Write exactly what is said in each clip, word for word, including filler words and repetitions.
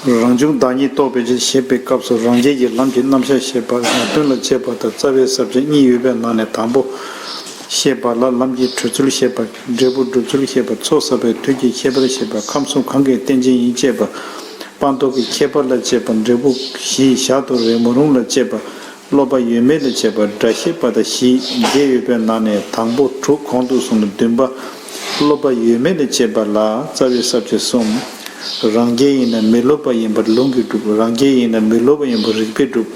རང་བྱུང་བདག་ཉིད་རྟོགས་པའི་ཕྱིར་ཞེས་པའི་སྐབས་སུ་རང་རྒྱལ་གྱི་ལམ་གྱི་རྣམ་གཞག་བཤད་པ་ངེས་དོན་ལ་དཔྱད་པ་དང་རྩ་བའི་ས་བཅད་གཉིས་ཡོད་པའི་ནང་ནས་དང་པོ་བཤད་པ་ལ་ལམ་གྱི་གྲོལ་ཚུལ་བཤད་པ། འབྲས་བུ་སྒྲུབ་ཚུལ་བཤད་པ། ཚོགས་བསགས་པའི་དུས་ཀྱི་ཁྱད་པར་བཤད་པ། ཁམས་གསུམ་གང་གི་རྟེན་ཅན་ཡིན་དཔྱད་པ། སྤངས་རྟོགས་ཀྱི་ཁྱད་པར་ལ་དཔྱད་པ། འབྲས་བུ་བཞི་བཞག་ཏུ་རེ་མ་རུང་ལ་དཔྱད་པ། སློབ་པ་ཡོད་མེད་ལ་དཔྱད་པ། སྒྲ་བཤད་པ་དང་བཞི་བརྒྱད་ཡོད་པའི་ནང་ནས་དང་པོ་དྲུག་གོང་དུ་སོང་ནས་བདུན་པ་སློབ་པ་ཡོད་མེད་ལ་དཔྱད་པ་ལ་རྩ་བའི་ས་བཅད་གསུམ། རང་རྒྱལ་ཡིན་ན་མི་སློབ་པ་ཡིན་པར་ལུང་གིས་སྒྲུབ། རང་རྒྱལ་ཡིན་ན་མི་སློབ་པ་ཡིན་པར་རིགས་པས་སྒྲུབ།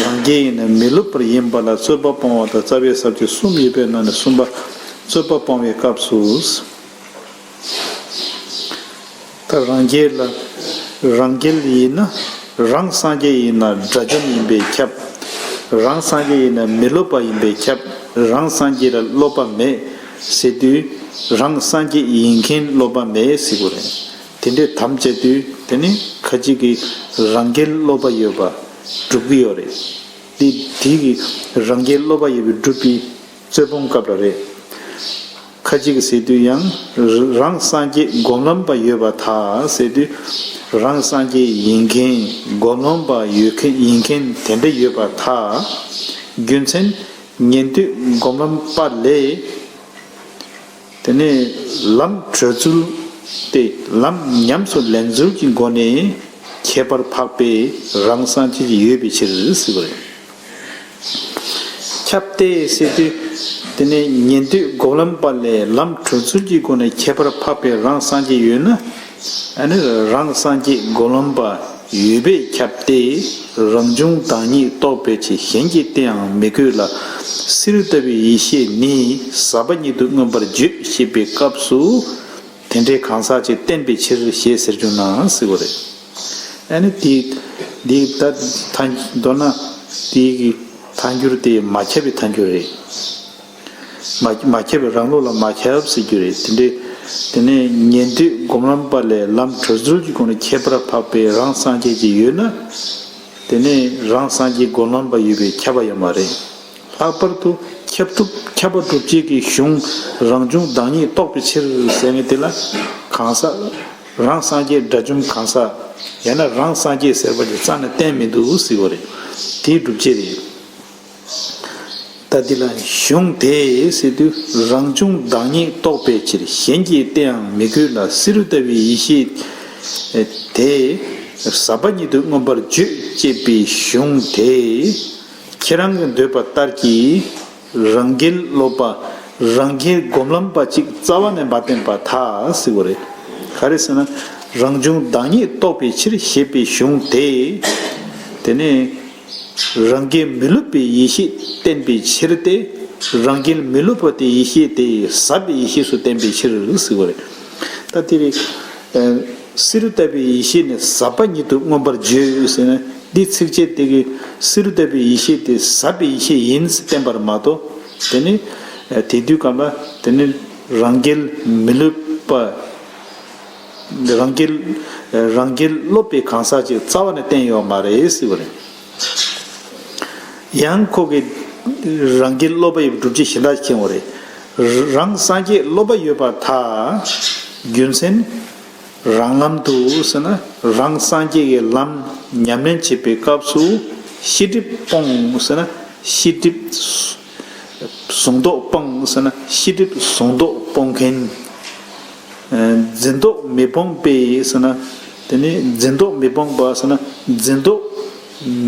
རང་རྒྱལ་ཡིན་ན་མི་སློབ་པར་ཡིན་པ་ལ་རྩོད་པ་སྤོང་བ་དང་རྩ་བའི་ས་བཅད་གསུམ་ཡོད་པའི་ནང་ནས་གསུམ་པ་རྩོད་པ་སྤོང་བའི་སྐབས་སུ། ད་རང་རྒྱལ་ལ། རང་རྒྱལ་ཡིན་ན་རང་སངས་རྒྱས་ཡིན་ན་དགྲ་བཅོམ་ཡིན་པས་ཁྱབ། རང་སངས་རྒྱས་ཡིན་ན་མི་སློབ་པ་ཡིན་པས་ཁྱབ། རང་སངས་རྒྱས་ལ་སློབ་པ་མེད་ཟེར་དུས་རང་སངས་རྒྱས་ཡིན་མཁན་སློབ་པ་མེད་ཟེར་དགོས་རེད། དེ་འདྲའི་དམ་བཅས་དུས་དེ་ནི་ཁ་ཅིག་གིས་རང་རྒྱལ་སློབ་པ་ཡོད་པ་སྒྲུབ་ཀྱི་ཡོད་རེད། དེ་དེ་གི་རང་རྒྱལ་སློབ་པ་ཡོད་པའི་སྒྲུབ་པའི་རྩོད་སྤོང་སྐབས་ལ་རེད། ཁ་ཅིག་གིས་ཟེར་དུས་ཡང་རང་སངས་རྒྱས་སྒོམ་ལམ་པ་ཡོད་པར་ཐལ་ཟེར་དུས་རང་སངས་རྒྱས་ཡིན་མཁན་སྒོམ་ལམ་པ་ཡོད་མཁན་ཡིན་མཁན་དེ་འདྲ་ཡོད་པར་ཐལ། རྒྱུ་མཚན་ཉན་ཐོས་སྒོམ་ལམ་པ་ལས་དེ་ནས་ལམ་གྲོལ་ཚུལ་ཏེ་ལམ་ཉམས་སུ་ལེན་ཚུལ་གྱི་སྒོ་ནས་ཁྱད་པར་འཕགས་པའི་རང་སངས་རྒྱས་ཀྱི་ཡོད་པའི་ཕྱིར་ཟེར་བ་རེད། ཁྱབ་སྟེ་ཟེར་དུས་དེ་ནས་ཉན་ཐོས་སྒོམ་ལམ་པ་ལས་ལམ་གྲོལ་ཚུལ་གྱི་སྒོ་ནས་ཁྱད་པར་འཕགས་པའི་རང་སངས་རྒྱས་ཡོད་ན། ཨ་ནི་རང་སངས་རྒྱས་སྒོམ་ལམ་པ་ཡོད་པས་ཁྱབ་སྟེ། རང་བྱུང་བདག་ཉིད་རྟོགས་པའི་ཕྱིར་གཞན་གྱི་རྟེན་ཡང་མི་དགོས་ལ། བསེ་རུ་ལྟ་བུའི་ཡེ་ཤེས་ནི་ཟག་པ་ཉིད་དུ་མངོན་པར་བརྗོད་ཅེས་པའི་སྐབས་སུ། དེ་འདྲའི་གང་ཟག་ཅིག་བསྟན་པའི་ཕྱིར་ཞེས་ཟེར་རྒྱུ་ན་ཟེར་བ་རེད། ཨ་ནི་དེ་དེ་ད་ཐ་མདོར་ན་དེ་གི་ཐལ་འགྱུར་དེ་མ་ཁྱབ་པའི་ཐལ་འགྱུར་རེད། མ་མ་ཁྱབ་པའི་རང་ལུགས་ལ་མ་ཁྱབ་ཟེར་རྒྱུ་རེད། དེ་འདྲའི་དེ་ནས་ཉན་ཐོས་སྒོམ་ལམ་པ་ལས་ལམ་གྲོལ་ཚུལ་གྱི་སྒོ་ནས་ཁྱད་པར་འཕགས་པའི་རང་སངས་རྒྱས་ཅིག་ཡོད་ན། དེ་ནས་རང་སངས་རྒྱས་སྒོམ་ལམ་པ་ཡོད་པས་ཁྱབ་པ་ཡོད་མ་རེད། ལྷག་པར་དུ་ཁྱབ་སྒྲུབ་ཁྱབ་པ་སྒྲུབ་བྱེད་ཀྱི་གཞུང་རང་བྱུང་བདག་ཉིད་རྟོགས་པའི་ཕྱིར་ཟེར་མཁན་དེ་ལ་གང་ཟག་རང་སངས་རྒྱས་དགྲ་བཅོམ་གང་ཟག་ཡང་ན་རང་སངས་རྒྱས་ཟེར་བ་ཅིག་རྩ་ནས་བསྟན་མི་འདུག་ཟེར་བ་རེད། དེའི་སྒྲུབ་བྱེད་རེད། ད་འདི་ལ་གཞུང་དེ་ཟེར་དུས་རང་བྱུང་བདག་ཉིད་རྟོགས་པའི་ཕྱིར་གཞན་གྱི་རྟེན་ཡང་མི་དགོས་ལ། བསེ་རུ་ལྟ་བུའི་ཡེ་ཤེས་དེ་ཟག་པ་ཉིད་དུ་མངོན་པར་བརྗོད་ཅེས་པའི་གཞུང་དེ་ཁྱེད་རང་གི་འདོད་པ་ལྟར་གྱི་རང་རྒྱལ་སློབ་པ་རང་རྒྱལ་སྒོམ་ལམ་པ་ཅིག་རྩ་བ་ནས་མ་བསྟན་པར་ཐལ་ཟེར་བ་རེད། ག་རེ་ཟེར་ན་རང་བྱུང་བདག་ཉིད་རྟོགས་པའི་ཕྱིར་ཞེས་པའི་གཞུང་དེ་དེ་ནས། རང་རྒྱལ་མི་སློབ་པའི་ཡེ་ཤེས་བསྟན་པའི་ཕྱིར་ཏེ། རང་རྒྱལ་མི་སློབ་པ་དེ་ཡེ་ཤེས་དེ་ཟབ་པའི་ཡེ་ཤེས་སུ་བསྟན་པའི་ཕྱིར་ཟེར་བ་རེད། ད་དེ་རེད། ཨ་བསེ་རུ་ལྟ་བུའི་ཡེ་ཤེས་ནི་ཟབ་པ་ཉིད་དུ་མངོན་པར་བརྗོད་ཟེར་ན་འདི་ཚིགས་བཅད་དེ་གི་བསེ་རུ་ལྟ་བུའི་ཡེ་ཤེས་དེ་ཟབ་པའི་ཡེ་ཤེས་ཡིན་ཟེར་བསྟན་པར་མ་གཏོགས་དེ་ནི་དེ་དུས་སྐབས་ལ་དེ་ནི་རང་རྒྱལ་མི་སློབ་པ། རང་རྒྱལ་རང་རྒྱལ་སློབ་པའི་གང་ཟག་ཅིག་རྩ་བ་ནས་བསྟན་ཡོད་མ་རེད་ཟེར་བ་རེད། ཡང་ཁོ་གིས་རང་རྒྱལ་སློབ་པ་ཡི་སྒྲུབ་བྱེད་གཞན་དག་མཁྱེན་པ་རེད། རང་སངས་རྒྱས་སློབ་པ་ཡོད་པར་ཐལ། རྒྱུ་མཚན། རང་ལམ་དུ་ཟེར་ན་རང་སངས་རྒྱས་ཀྱི་ལམ་ཉམས་ལེན་བྱེད་པའི་སྐབས་སུ་ཤེས་སྒྲིབ་སྤོང་ཟེར་ན་ཤེས་སྒྲིབ། གཟུང་རྟོག་སྤོང་ཟེར་ན་ཤེས་སྒྲིབ་གཟུང་རྟོག་སྤོང་མཁན། འཛིན་རྟོག་མི་སྤོང་པའི་ཟེར་ན་དེ་ནི་འཛིན་རྟོག་མི་སྤོང་པ་ཟེར་ན་འཛིན་རྟོག་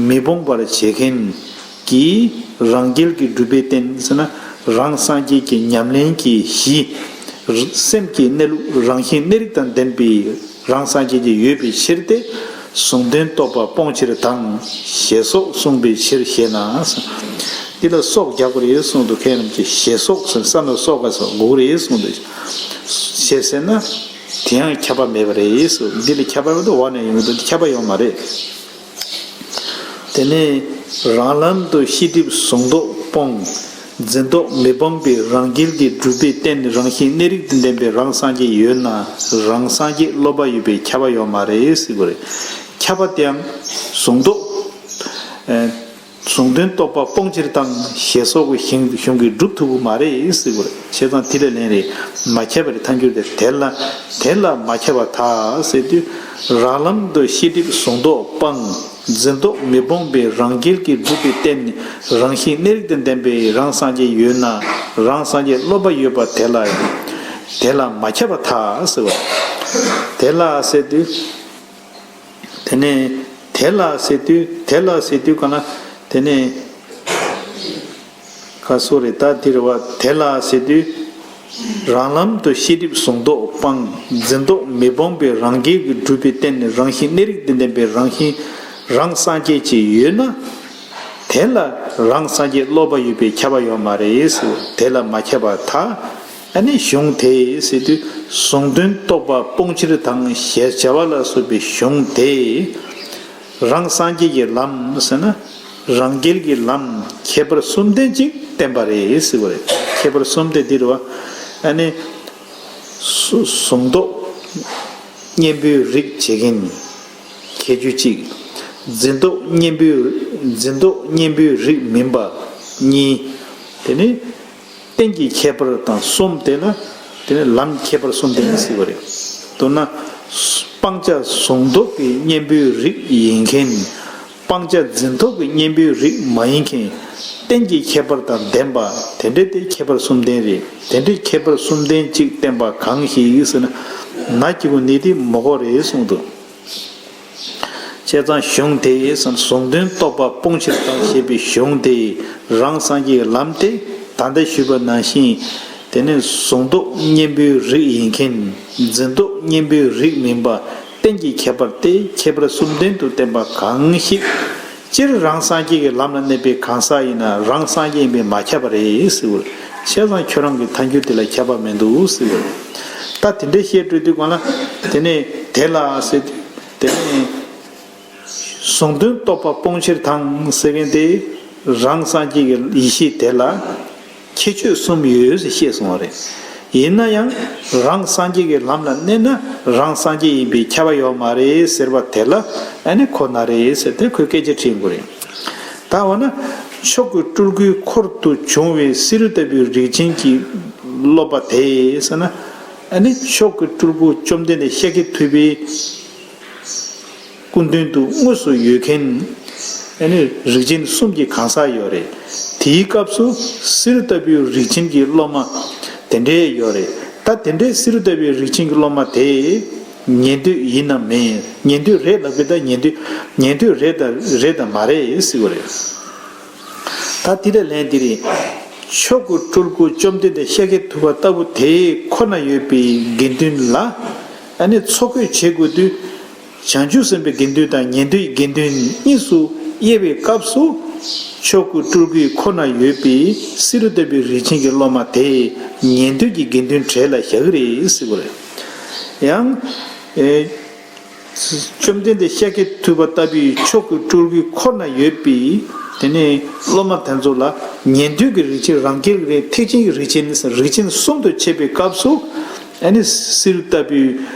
མི་སྤོང་བར་བྱེད་མཁན་གྱི་རང་རྒྱལ་གྱི་སྒྲུབ་པའི་རྟེན་ཟེར་ན་རང་སངས་རྒྱས་ཀྱི་ཉམས་ལེན་གྱི་གཞི། སེམས་ཀྱི་གནས་ལུགས་རང་བཞིན་གནས་རིགས་དང་ལྡན་པའི་རང་སངས་རྒྱས་ཀྱི་ཡོད་པའི་ཕྱིར་ཏེ། གཟུང་དོན་རྟོག་པ་སྤོང་ཕྱིར་དང་ཞེས་སོགས་གསུངས་པའི་ཕྱིར་ཞེ་ན། འདི་ལ་སོགས་རྒྱག་པ་རེད་གསུངས་འདུག་མཁན་རྣམས་ཀྱིས་ཞེས་སོགས་ཟེར་ས་ན་སོགས་ག་སོགས་དགོས་རེད་གསུངས་འདུག་ཞེས་ཟེར་ན་དེ་ཡང་ཁྱབ་པ་མེད་པ་རེད་གསུངས། འདི་ལ་ཁྱབ་པ་མེད་དུ་འོག་ནས་ཡོང་གི་འདུག་འདི་ཁྱབ་པ་ཡོད་མ་རེད། དེ་ནས་རང་ལམ་དུ་ཤེས་སྒྲིབ་གཟུང་རྟོག་སྤོང་། འཛིན་རྟོག་མི་སྤོང་པའི་རང་རྒྱལ་གྱི་སྒྲུབ་པའི་རྟེན་རང་བཞིན་གནས་རིགས་དང་ལྡན་པའི་རང་སངས་རྒྱས་ཡོད་ན་རང་སངས་རྒྱས་སློབ་པ་ཡོད་པའི་ཁྱབ་པ་ཡོད་མ་རེད་ཟེར་དགོས་རེད། ཁྱབ་པ་དེའང་གཟུང་རྟོག་ཨེ། གཟུང་དོན་རྟོག་པ་སྤོང་ཕྱིར་དང་ཞེས་སོགས་ཀྱི་གཞུང་གཞུང་གིས་སྒྲུབ་ཐུབ་ཀྱི་མ་རེད་ཟེར་དགོས་རེད། བྱས་ཙང་དེ་ལས་ལན་རེད། མ་ཁྱབ་པ་རེད་ཐལ་འགྱུར་དེ་དེ་ལ་དེ་ལ་མ་ཁྱབ་པར་ཐལ་ཟེར་དུས། རང་ལམ་དུ་ཤེས་སྒྲིབ་གཟུང་རྟོག་སྤངས། འཛིན་རྟོག་མི་སྤོང་བའི་རང་རྒྱལ་གྱི་སྒྲུབ་པའི་རྟེན་རང་བཞིན་གནས་རིགས་དང་ལྡན་པའི་རང་སངས་རྒྱས་ཡོད་ན། རང་སངས་རྒྱས་སློབ་པ་ཡོད་པ་དེ་ལ། དེ་ལ་མ་ཁྱབ་པར་ཐལ་ཟེར་བ། དེ་ལ་ཟེར་དུས། དེ་ནས་དེ་ལ་ཟེར་དུས་དེ་ལ་ཟེར་དུས་གང་ལ། དེ་ནས་ག་སོ་རེ་ད་འདིར་བ་དེ་ལ་ཟེར་དུས། རང་ལམ་དུ་ཤེས་སྒྲིབ་གཟུང་རྟོག་སྤངས། འཛིན་རྟོག་མི་སྤོང་བའི་རང་རྒྱལ་གྱི་སྒྲུབ་པའི་རྟེན་ནི་རང་བཞིན་གནས་རིགས་དང་ལྡན་པའི་རང་བཞིན་རང་སངས་རྒྱས་ཅིག་ཡོད་ན། དེ་ལ་རང་སངས་རྒྱས་སློབ་པ་ཡོད་པས་ཁྱབ་པ་ཡོད་མ་རེད་ཟེར། དེ་ལ་མ་ཁྱབ་པར་ཐལ། ཨ་ནི་གཞུང་དེ་ཟེར་དུས་གཟུང་དོན་རྟོགས་པ་སྤོང་ཕྱིར་དང་ཞེས་བྱ་བ་ལ་སོགས་པའི་གཞུང་དེ། རང་སངས་རྒྱས་ཀྱི་ལམ་ཟེར་ན། རང་རྒྱལ་གྱི་ལམ་ཁྱད་པར་གསུམ་ལྡན་ཅིག་བསྟན་པ་རེད་ཟེར་བ་རེད། ཁྱད་པར་གསུམ་ལྡན་འདི་རུ་བ། ཨ་ནི། གཟུ་གཟུང་རྟོག་གཉེན་པོའི་རིགས་བྱེད་མཁན་ཁྱད་ཆོས་གཅིག། འཛིན་རྟོག་གཉེན་པོའི་འཛིན་རྟོག་གཉེན་པོའི་རིགས་མིན་པ་གཉིས། དེ་ནི། རྟེན་གྱི་ཁྱད་པར་དང་གསུམ་དེ་ལ་དེ་ནི་ལམ་ཁྱད་པར་གསུམ་ལྡན་ཟེར་བ་རེད། མདོར་ན། སྤང་བྱ་གཟུང་རྟོག་གི་གཉེན་པོའི་རིགས་ཡིན་མཁན། སྤང་བྱ་འཛིན་རྟོག་གི་གཉེན་པོའི་རིགས་མ་ཡིན་མཁན། རྟེན་གྱི་ཁྱད་པར་དང་ལྡན་པ་དེ་འདྲའི་དེ་ཁྱད་པར་གསུམ་ལྡན་རེད། དེ་འདྲའི་ཁྱད་པར་གསུམ་ལྡན་གཅིག་བསྟན་པ་གང་ཞིག་ཟེར་ན། ན་གི་གུ་ནི་དེ་མོ་གོ་རེད་གསུངས་འདུག་བྱས་ཙང་གཞུང་དེ་གཟུང་དོན་རྟོགས་པ་སྤོང་ཕྱིར་དང་ཞེས་པའི་གཞུང་དེ་རང་སངས་རྒྱས་ཀྱི་ལམ་སྟེ། ད་ལྟ་ཞུས་པ་ནང་བཞིན། དེ་ནི་གཟུང་རྟོག་གཉེན་པོའི་རིགས་ཡིན་མཁན། འཛིན་རྟོག་གཉེན་པོའི་རིགས་མིན་པ། རྟེན་གྱི་ཁྱད་པར་ཏེ་ཁྱད་པར་གསུམ་ལྡན་དུ་བསྟན་པ་གང་ཞིག་སྤྱིར་རང་སངས་རྒྱས་ཀྱི་ལམ་ལ་གནས་པའི་གང་ཟག་ཡིན་ན་རང་སངས་རྒྱས་ཡིན་པས་མ་ཁྱབ་པ་རེད་ཟེར་བ། བྱས་ཙང་ཁྱོད་རང་གི་ཐལ་འགྱུར་དེ་ལ་ཁྱབ་པ་མི་འདུག་ཟེར་བ། ད་དེ་འདྲའི་བཤད་སྤྲོས་དུས་གང་ལ། དེ་ནས་དེ་ལ་ཟེར་དུས། དེ་ནས། གཟུང་དོན་རྟོགས་པ་སྤོང་ཕྱིར་དང་ཟེར་མཁན་དེ། རང་སངས་རྒྱས་ཀྱི་ཡེ་ཤེས་དེ་ལ། ཁྱད་ཆོས་གསུམ་ཡོད་ཅེས་བཤད་སོང་བ་རེད། ཡིན་ན་ཡང་རང་སངས་རྒྱས་ཀྱི་ལམ་ལ་གནས་ན་རང་སངས་རྒྱས་ཡིན་པས་ཁྱབ་པ་ཡོད་མ་རེད་ཟེར་བ་དེ་ལ་ཨ་ནི་ཁོ་ན་རེད་ཟེར་ཏེ་ཁོས་སྐད་ཆ་དྲིས་དགོས་རེད། ད་འོ་ན་མཆོག་གི་སྤྲུལ་སྐུའི་འཁོར་དུ་བྱུང་བའི་བསེ་རུ་ལྟ་བུའི་རིགས་ཅན་གྱི་སློབ་པ་དེ་ཟེར་ན། ཨ་ནི་མཆོག་གི་སྤྲུལ་སྐུ་བཅོམ་ལྡན་འདས་ཤཱཀྱ་ཐུབ་པའི། སྐུ་མདུན་དུ་དངོས་སུ་ཡོད་མཁན། ཨ་ནི་རིགས་ཅན་གསུམ་གྱི་གང་ཟག་ཡོད་རེད། དེའི་སྐབས་སུ་བསེ་རུ་ལྟ་བུའི་རིགས་ཅན་གྱི་སློབ་མ་དེ་འདྲས་ཡོད་རེད། ད་དེ་འདྲའི་བསེ་རུ་ལྟ་བུའི་རིགས་ཅན་གྱི་སློབ་མ་དེ་ཉན་ཐོས་ཡིན་ནམ་མིན། ཉན་ཐོས་རེད་ལབ་ཀྱི། ད་ཉན་ཐོས་ཉན་ཐོས་རེད་དང་རེད་དང་མ་རེད་ཟེར་བ་རེད། ད་དེ་ལ་ལན་འདི་རེད། མཆོག་གི་སྤྲུལ་སྐུ་བཅོམ་ལྡན་འདས་ཤཱཀྱ་ཐུབ་པ་ལྟ་བུ་དེ་ཁོ་ན་ཡོད་པའི་དགེ་འདུན་ལ་ཨ་ནི་འཚོ་གོས་བྱེད་དགོས་དུས། བྱང་ཆུབ་སེམས་དཔའི་དགེ་འདུན་དང་ཉན་ཐོས་དགེ་འདུན་གཉིས་སུ་དབྱེ་བའི་སྐབས་སུ། མཆོག་གི་སྤྲུལ་སྐུའི་ཁོ་ན་ཡོད་པའི་བསེ་རུ་ལྟ་བུའི་རིགས་ཅན་གྱི་སློབ་མ་དེ་ཉན་ཐོས་ཀྱི་དགེ་འདུན་གྲས་ལ་བཞག་གི་རེད་ཟེར་བ་རེད། ཡང་། ཨེ། བཅོམ་ལྡན་འདས་ཤཱཀྱ་ཐུབ་པ་ལྟ་བུའི་མཆོག་གི་སྤྲུལ་སྐུའི་ཁོ་ན་ཡོད་པའི་དེ་ནས་སློབ་མ་དེ་ཚོ་ལ་ཉན་ཐོས་ཀྱི་རིགས་ཅན། རང་རྒྱལ་གྱི་རིགས། ཐེག་ཆེན་གྱི་རིགས་ཅན། རིགས་ཅན་གསུམ་དུ་ཕྱེ་བའི་སྐབས་སུ་ཨ་ནི་བསེ་རུ་ལྟ་བུའི་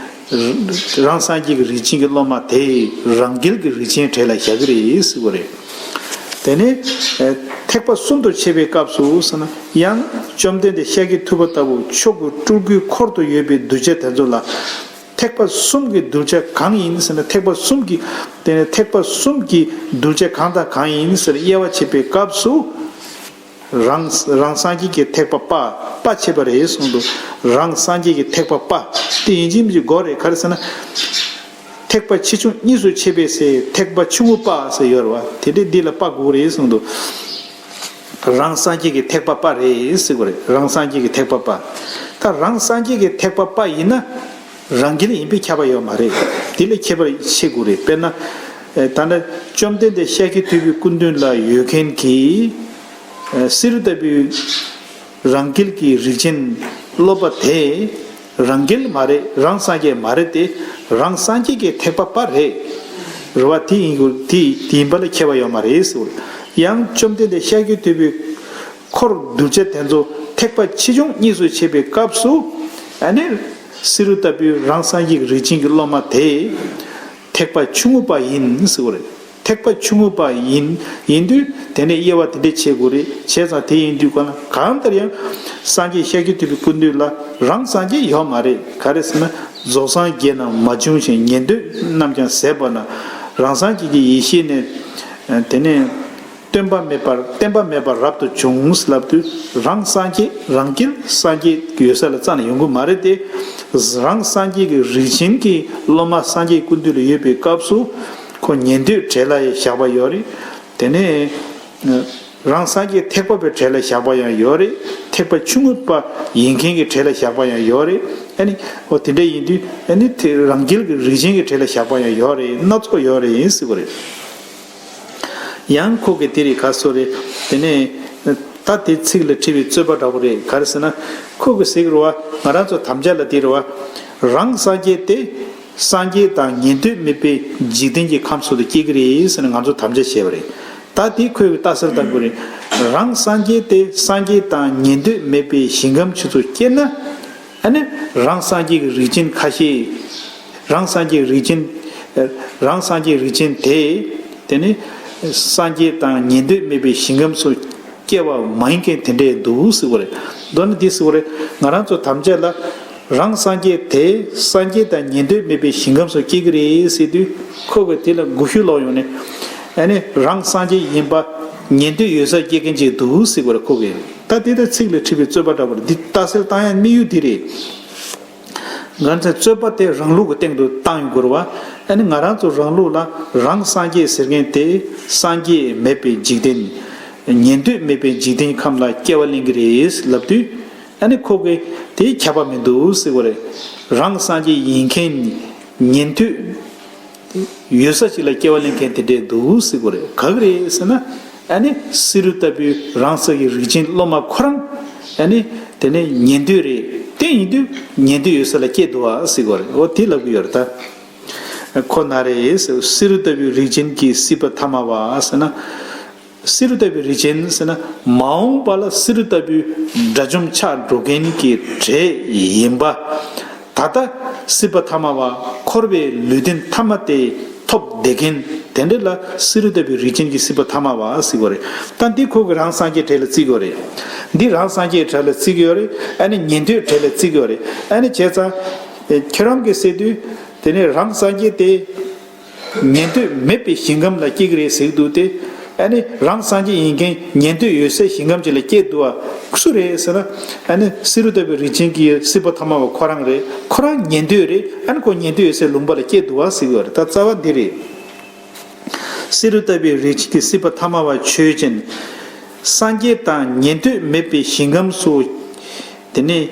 རང་སངས་རྒྱས་ཀྱི་རིགས་ཅན་གྱི་སློབ་མ་དེ་རང་རྒྱལ་གྱི་རིགས་ཅན་གྲས་ལ་བཞག་གི་རེད་ཟེར་བ་རེད། དེ་ནས་ཐེག་པ་གསུམ་དུ་ཕྱེ་བའི་སྐབས་སུ་ཟེར་ན་ཡང་བཅོམ་ལྡན་འདས་ཤཱཀྱ་ཐུབ་པ་ལྟ་བུ་མཆོག་གི་སྤྲུལ་སྐུའི་འཁོར་དུ་ཡོད་པའི་གདུལ་བྱ་དེ་ཚོ་ལ། ཐེག་པ་གསུམ་གྱི་གདུལ་བྱ་གང་ཡིན་ཟེར་ན། ཐེག་པ་གསུམ་གྱི། དེ་ནས་ཐེག་པ་གསུམ་གྱི་གདུལ་བྱ་གང་དང་གང་ཡིན་ཟེར་དབྱེ་བ་ཕྱེ་བའི་སྐབས་སུ། རང་རང་སངས་རྒྱས་ཀྱི་ཐེག་པ་དཔའ། དཔའ་ཆེ་བ་རེད་གསུངས་འདུག་རང་སངས་རྒྱས་ཀྱི་ཐེག་པ་དཔའ་དེ་ཡིན་གཅིག་མིན་གཅིག་དགོས་རེད། ག་རེ་ཟེར་ན། ཐེག་པ་ཆེ་ཆུང་གཉིས་སུ་ཕྱེ་བའི་ཚེ་ཐེག་པ་ཆུང་ངུ་དཔའ་ཟེར་ཡོད་རེད་བ། དེ་འདྲའི་འདི་ལ་དཔའ་དགོས་རེད་གསུངས་འདུག་རང་སངས་རྒྱས་ཀྱི་ཐེག་པ་དཔའ་རེད་ཟེར་དགོས་རེད། རང་སངས་རྒྱས་ཀྱི་ཐེག་པ་དཔའ། ད་རང་སངས་རྒྱས་ཀྱི་ཐེག་པ་དཔའ་ཡིན་ན། རང་རྒྱལ་ཡིན་པས་ཁྱབ་པ་ཡོད་མ་རེད། དེ་ལས་ཁྱད་པར་ཕྱེ་དགོས་རེད། དཔེར་ན། ད་ལྟ་བཅོམ་ལྡན་འདས་ཤཱཀྱ་ཐུབ་པའི་སྐུ་མདུན་ལ་ཡོད་མཁན་གྱི་བསེ་རུ་ལྟ་བུའི་རང་རྒྱལ་གྱི་རིགས་ཅན་སློབ་པ་དེ་རང་རྒྱལ་མ་རེད། རང་སངས་རྒྱས་མ་རེད་དེ། རང་སངས་རྒྱས་ཀྱི་ཐེག་པ་དཔའ་རེད། རེད་བ། དེ་ཡིན་དགོས། དེ་དེ་ཡིན་པ་ལ་ཁྱད་པར་ཡོད་མ་རེད་ཟེར། ཡང་བཅོམ་ལྡན་འདས་ཤཱཀྱ་ཐུབ་པའི་འཁོར་གདུལ་བྱ་དེ་ཚོ་ཐེག་པ་ཆེ་ཆུང་གཉིས་སུ་ཕྱེ་བའི་སྐབས་སུ་ཨ་ནི་བསེ་རུ་ལྟ་བུའི་རང་སངས་རྒྱས་ཀྱི་རིགས་ཅན་གྱི་སློབ་མ་དེ་ཐེག་པ་ཆུང་ངུ་དཔའ་ཡིན་ཟེར་བ་རེད། ཐེག་པ་ཆུང་ངུ་པ་ཡིན་ཡིན་དུས་དེ་ནས་དབྱེ་བ་དེ་འདྲས་ཕྱེ་དགོས་རེད། བྱས་ཙང་དེ་ཡིན་དུས་གང་ལ་གང་ལྟར་ཡང་སངས་རྒྱས་ཤཱཀྱ་ཐུབ་པའི་སྐུ་མདུན་ལ་རང་སངས་རྒྱས་ཡོད་མ་རེད། ག་རེ་ཟེར་ན། རྫོགས་སངས་རྒྱས་རྣམས་མ་བྱུང་ཞིང་། ཉན་ཐོས་རྣམས་ཀྱང་ཟད་པ་ན། རང་སངས་རྒྱས་ཀྱི་ཡེ་ཤེས་ནི་དེ་ནས་སྟོན་པ་མེད་པར་བསྟན་པ་མེད་པར་རབ་ཏུ་བྱུང་ལབ་དུས་རང་སངས་རྒྱས་རང་རྒྱལ་སངས་རྒྱས་ཡོད་ས་ལ་རྩ་ནས་ཡོང་གི་མ་རེད་དེ། རང་སངས་རྒྱས་ཀྱི་རིགས་ཅན་གྱི་སློབ་མ་སངས་རྒྱས་སྐུ་མདུན་ལ་ཡོད་པའི་སྐབས་སུ་ཁོ་ཉན་ཐོས་གྲས་ལ་ཡང་བཞག་པ་ཡོད་རེད། དེ་ནས་རང་སངས་རྒྱས་ཐེག་པ་པའི་གྲས་ལ་བཞག་པ་ཡང་ཡོད་རེད། ཐེག་པ་ཆུང་ངུ་པ་ཡིན་མཁན་གྱི་གྲས་ལ་བཞག་པ་ཡང་ཡོད་རེད། ཨ་ནི་འོ་དེ་འདྲ་ཡིན་དུས་ཨ་ནི་དེ་རང་རྒྱལ་གྱི་རིགས་ཅན་གྱི་གྲས་ལ་བཞག་པ་ཡང་ཡོད་རེད། སྣ་ཚོགས་ཡོད་རེད་ཟེར་བ་རེད། ཡང་ཁོ་གིས་དེ་རིགས་ག་སོ་རེད། དེ་ནས་ད་དེ་ཚིག་ལ་འཁྲིལ་བའི་རྩོད་པ་འདྲ་པོ་རེད། ག་རེ་ཟེར་ན། ཁོ་གིས་ཟེར་གི་རེད་བ། ང་རང་ཚོ་དམ་བཅའ་ལ་དེ་རེད་བ། རང་སངས་རྒྱས་དེ་སངས་རྒྱས་དང་ཉན་ཐོས་མེད་པའི་འཇིག་རྟེན་གྱི་ཁམས་སུ་དུ་སྐྱེ་གི་རེད་ཟེར་ནས་ང་ཚོ་དམ་བཅའ་བྱས་པ་རེད། ད་དེ་ཁོས་ལྟ་ཚུལ་ལྟ་དགོས་རེད། རང་སངས་རྒྱས་དེ་སངས་རྒྱས་དང་ཉན་ཐོས་མེད་པའི་ཞིང་ཁམས་ཆུ་ཚོད་སྐྱེས་ན། ཨ་ནི་རང་སངས་རྒྱས་ཀྱི་རིགས་ཅན་ཁ་ཤས། རང་སངས་རྒྱས་རིགས་ཅན། རང་སངས་རྒྱས་རིགས་ཅན་དེ། དེ་ནི་སངས་རྒྱས་དང་ཉན་ཐོས་མེད་པའི་ཞིང་ཁམས་སུ་སྐྱེ་བ་མ་ཡིན་མཁན་དེ་འདྲས་འདུག་ཟེར་བ་རེད། མདོར་ན་འདི་ཟེར་བ་རེད། ང་རང་ཚོ་དམ་བཅའ་ལ། རང་སངས་རྒྱས་དེ་སངས་རྒྱས་དང་ཉན་ཐོས་མེད་པའི་ཞིང་ཁམས་སུ་སྐྱེ་གི་རེད་ཟེར་དུས། ཁོ་གིས་དེ་ལ་འགུལ་ཤུགས་ལོག་ཡོང་ནས། ཨ་ནི་རང་སངས་རྒྱས་ཡིན་པ་ཉན་ཐོས་ཡོད་སར་སྐྱེ་མཁན་ཅིག་འདུག་ཟེར་བ་རེད། ཁོ་གིས་ད་དེ་ལྟར་ཚིག་ལ་འཁྲིལ་བའི་རྩོད་པ་འདྲ་པོ་རེད། འདི་ལྟ་ཚུལ་བཏང་ཡ་དམིགས་ཡུལ་འདི་རེད། ང་ཚོས་རྩོད་པ་དེ་རང་ལུགས་ཀྱི་སྟེང་དུ་བཏང་ཡོང་དགོས་རེད་བ། ཨ་ནི་ང་རང་ཚོ་རང་ལུགས་ལ་རང་སངས་རྒྱས་ཟེར་མཁན་དེ་སངས་རྒྱས་མེད་པའི་འཇིག་རྟེན། ཉན་ཐོས་མེད་པའི་འཇིག་རྟེན་ཁམས་ལ་སྐྱེ་བ་ལེན་གྱི་རེད་ལབ་དུས། ཨ་ནི་ཁོ་གིས་དེ་ཁྱབ་པ་མི་འདུག་ཟེར་བ་རེད། རང་སངས་རྒྱས་ཡིན་མཁན་ཉན་ཐོས་ཡོད་ས་ཞིག་ལ་སྐྱེ་བ་ལེན་མཁན་དེ་འདྲས་འདུག་ཟེར་བ་རེད། ག་གི་རེད་ཟེར་ན། ཨ་ནི་བསེ་རུ་ལྟ་བུའི་རང་ས་ཀྱི་རིགས་ཅན་སློབ་མ་ཁོ་རང་། ཨ་ནི་དེ་ནས་ཉན་ཐོས་རེད། དེ་ཡིན་དུས་ཉན་ཐོས་ཡོད་ས་ལ་སྐྱེས་འདུག་བ་ཟེར་བ་རེད། འོ་དེ་ལབ་ཀྱི་ཡོད་རེད་ད། ཁོ་ན་རེ་ཟེར། བསེ་རུ་ལྟ་བུའི་རིགས་ཅན་གྱི་སྲིད་པ་ཐ་མ་བ་ཟེར་ན། བསེ་རུ་ལྟ་བུའི་རིགས་ཅན་ཟེར་ན་མ་འོངས་པ་ལ་བསེ་རུ་ལྟ་བུའི་དགྲ་བཅོམ་ཆགས་འགྲོ་མཁན་གྱི་གྲས་ཡིན་པ། ད་ལྟ་སྲིད་པ་ཐ་མ་བ་འཁོར་བའི་ལུས་རྟེན་ཐ་མ་དེ་ཐོབ་བསྡད་མཁན་དེ་འདྲ་ལ་བསེ་རུ་ལྟ་བུའི་རིགས་ཅན་གྱི་སྲིད་པ་ཐ་མ་བ་ཟེར་གྱི་ཡོད་རེད། ད་འདི་ཁོ་གི་རང་སངས་རྒྱས་གྲས་ལ་བརྩི་གི་ཡོད་རེད། འདི་རང་སངས་རྒྱས་གྲས་ལ་བརྩི་གི་ཡོད་རེད། ཨ་ནི་ཉན་ཐོས་གྲས་ལ་བརྩི་གི་ཡོད་རེད། ཨ་ནི་བྱས་ཙང་ཁྱེད་རང་གིས་ཟེར་དུས། དེ་ནས་རང་སངས་རྒྱས་དེ་ཉན་ཐོས་མེད་པའི་ཞིང་ཁམས་ལ་སྐྱེ་གི་རེད་ཟེར་གྱི་འདུག་སྟེ། ཨ་ནི་རང་སངས་རྒྱས་ཡིན་མཁན་ཉན་ཐོས་ཡོད་སའི་ཞིང་ཁམས་ཅིག་ལ་སྐྱེས་འདུག་བ། སུ་རེད་ཟེར་ན། ཨ་ནི་བསེ་རུ་ལྟ་བུའི་རིགས་ཅན་གྱི་སྲིད་པ་ཐ་མ་བ་ཁོ་རང་རེད། ཁོ་རང་ཉན་ཐོས་རེད། ཨ་ནི་ཁོ་ཉན་ཐོས་ཡོད་སའི་ལུང་པ་ལ་སྐྱེས་འདུག་བ་ཟེར་གྱི་ཡོད་རེད། ད་རྩ་བ་འདི་རེད། བསེ་རུ་ལྟ་བུའི་རིགས་ཅན་གྱི་སྲིད་པ་ཐ་མ་བ་ཆོས་ཅན། སངས་རྒྱས་དང་ཉན་ཐོས་མེད་པའི་ཞིང་ཁམས་སུ། དེ་ནས།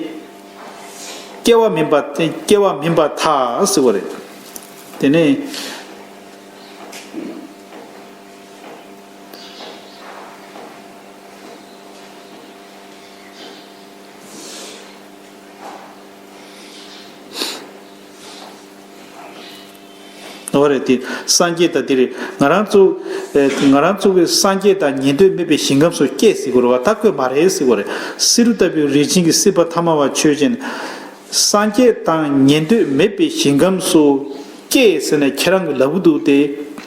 སྐྱེ་བ་མིན་པ་སྐྱེ་བ་མིན་པར་ཐལ་ཟེར་བ་རེད། དེ་ནས། འོ་རེད་དེ། སངས་རྒྱས་ད་དེ་རེད། ང་རང་ཚོ། ཨེ། ང་རང་ཚོ་གི་སངས་རྒྱས་དང་ཉན་ཐོས་མེད་པའི་ཞིང་ཁམས་སུ་སྐྱེས་ཟེར་གྱི་ཡོད་རེད་བ། ད་ཁོས་མ་རེད་ཟེར་གྱི་ཡོད་རེད། བསེ་རུ་ལྟ་བུའི་རིགས་ཅན་གྱི་སྲིད་པ་ཐ་མ་བ་ཆོས་ཅན། སངས་རྒྱས་དང་ཉན་ཐོས་མེད་པའི་ཞིང་ཁམས་སུ་སྐྱེས་ཟེར་ནས་ཁྱེད་རང་གིས་ལབ་ཀྱི་འདུག་སྟེ།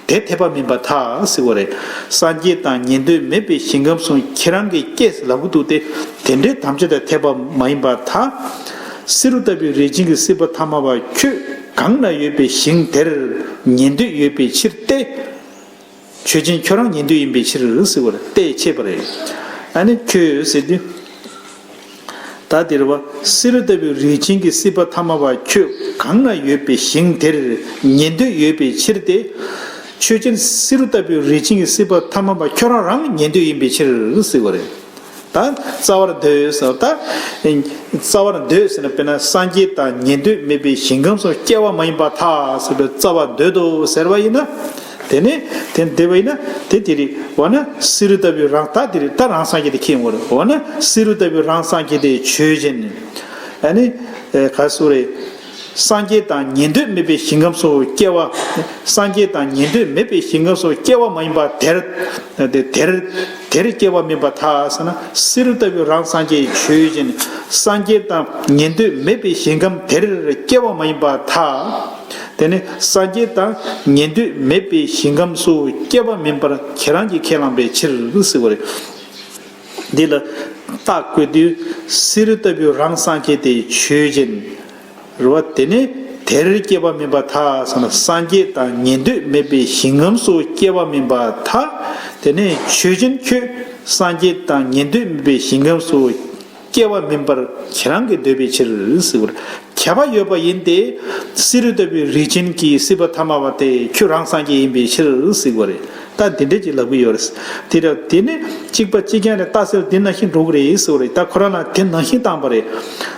དེ་འཐད་པ་མིན་པར་ཐལ་ཟེར་བ་རེད། སངས་རྒྱས་དང་ཉན་ཐོས་མེད་པའི་ཞིང་ཁམས་སུ་ཁྱེད་རང་གིས་སྐྱེས་ཟེར་ལབ་ཀྱི་འདུག་སྟེ། དེ་འདྲའི་དམ་བཅའ་དང་འཐད་པ་མ་ཡིན་པར་ཐལ། བསེ་རུ་ལྟ་བུའི་རིགས་ཅན་གྱི་སྲིད་པ་ཐ་མ་བ་ཁྱོད་གང་ན་ཡོད་པའི་ཞིང་དེར་ཉན་ཐོས་ཡོད་པའི་ཕྱིར་ཏེ། ཆོས་ཅན། ཁྱོད་རང་ཉན་ཐོས་ཡིན་པའི་ཕྱིར་ཟེར་བ་རེད། ཏེ་ཕྱེ་བ་རེད། ཨ་ནི་ཁྱོད་ཟེར་དུས། ད་དེ་རེད་བ། བསེ་རུ་ལྟ་བུའི་རིགས་ཅན་གྱི་སྲིད་པ་ཐ་མ་བ་ཁྱོད་གང་ན་ཡོད་པའི་ཞིང་དེར་ཉན་ཐོས་ཡོད་པའི་ཕྱིར་ཏེ། ཆོས་ཅན། བསེ་རུ་ལྟ་བུའི་རིགས་ཅན་གྱི་སྲིད་པ་ཐ་མ་བ་ཁྱོད་རང་རང་ཉན་ཐོས་ཡིན་པའི་ཕྱིར་ཟེར་བ་རེད། ད་རྩ་བར་འདོད་ཟེར་ད། རྩ་བར་འདོད་ཟེར་ན་དཔེར་ན་སངས་རྒྱས་དང་ཉན་ཐོས་མེད་པའི་ཞིང་ཁམས་སུ་སྐྱེ་བ་མ་ཡིན་པར་ཐལ་ཟེར་བའི་རྩ་བར་འདོད་དོ་ཟེར་བ་ཡིན་ན། དེ་ནས་དེ་འདོད་པ་ཡིན་ན་དེ་དེ་རེད། འོ་ན་བསེ་རུ་ལྟ་བུའི་རང་ད་དེ་རེད། ད་རང་སངས་རྒྱས་དེ་ཁེངས་འོ་རེད། འོ་ན་བསེ་རུ་ལྟ་བུའི་རང་སངས་རྒྱས་དེ་ཆོས་ཅན། ཨ་ནི། ཨེ། ག་སུ་རེད། སངས་རྒྱས་དང་ཉན་ཐོས་མེད་པའི་ཞིང་ཁམས་སུ་སྐྱེ་བ། སངས་རྒྱས་དང་ཉན་ཐོས་མེད་པའི་ཞིང་ཁམས་སུ་སྐྱེ་བ་མ་ཡིན་པ་དེར། དེ་དེར། དེར་སྐྱེ་བ་མིན་པར་ཐལ་ཟེར་ན། བསེ་རུ་ལྟ་བུའི་རང་སངས་རྒྱས་ཆོས་ཅན། སངས་རྒྱས་དང་ཉན་ཐོས་མེད་པའི་ཞིང་ཁམས་དེར་སྐྱེ་བ་མ་ཡིན་པར་ཐལ། དེ་ནི་སངས་རྒྱས་དང་ཉན་ཐོས་མེད་པའི་ཞིང་ཁམས་སུ་སྐྱེ་བ་མིན་པར་ཁྱེད་རང་གིས་ཁས་བླངས་པའི་ཕྱིར་ཟེར་བ་རེད། འདི་ལ་རྟགས་བཀོད་དུས། བསེ་རུ་ལྟ་བུའི་རང་སངས་རྒྱས་དེ་ཆོས་ཅན། རེད་བ། དེ་ནི་དེར་སྐྱེ་བ་མིན་པར་ཐལ་ཟེར་ན། སངས་རྒྱས་དང་ཉན་ཐོས་མེད་པའི་ཞིང་ཁམས་སུ་སྐྱེ་བ་མིན་པར་ཐལ། དེ་ནི་ཆོས་ཅན་ཁྱོད་སངས་རྒྱས་དང་ཉན་ཐོས་མེད་པའི་ཞིང་ཁམས་སུ་སྐྱེ་བ་མིན་པར་ཁྱེད་རང་གིས་འདོད་པའི་ཕྱིར་ཟེར་བ་རེད། ཁྱབ་པ་ཡོད་པ་ཡིན་ཏེ། བསེ་རུ་ལྟ་བུའི་རིགས་ཅན་གྱི་སྲིད་པ་ཐ་མལ་པ་དེ་ཁྱོད་རང་སངས་རྒྱས་ཡིན་པའི་ཕྱིར་ཟེར་བ་རེད། ད་འདི་འདྲས་ཅིག་ལབ་ཀྱི་ཡོད་རེད། དེ་ར་དེ་ནི་གཅིག་པ་གཅིག་རྐྱང་ནས་རྟགས་གསལ་འདི་ནང་བཞིན་འགྲོ་གི་རེད་ཟེར་བ་རེད། ད་ཁོ་རང་ལ་དེ་ནང་བཞིན་བཏང་པ་རེད།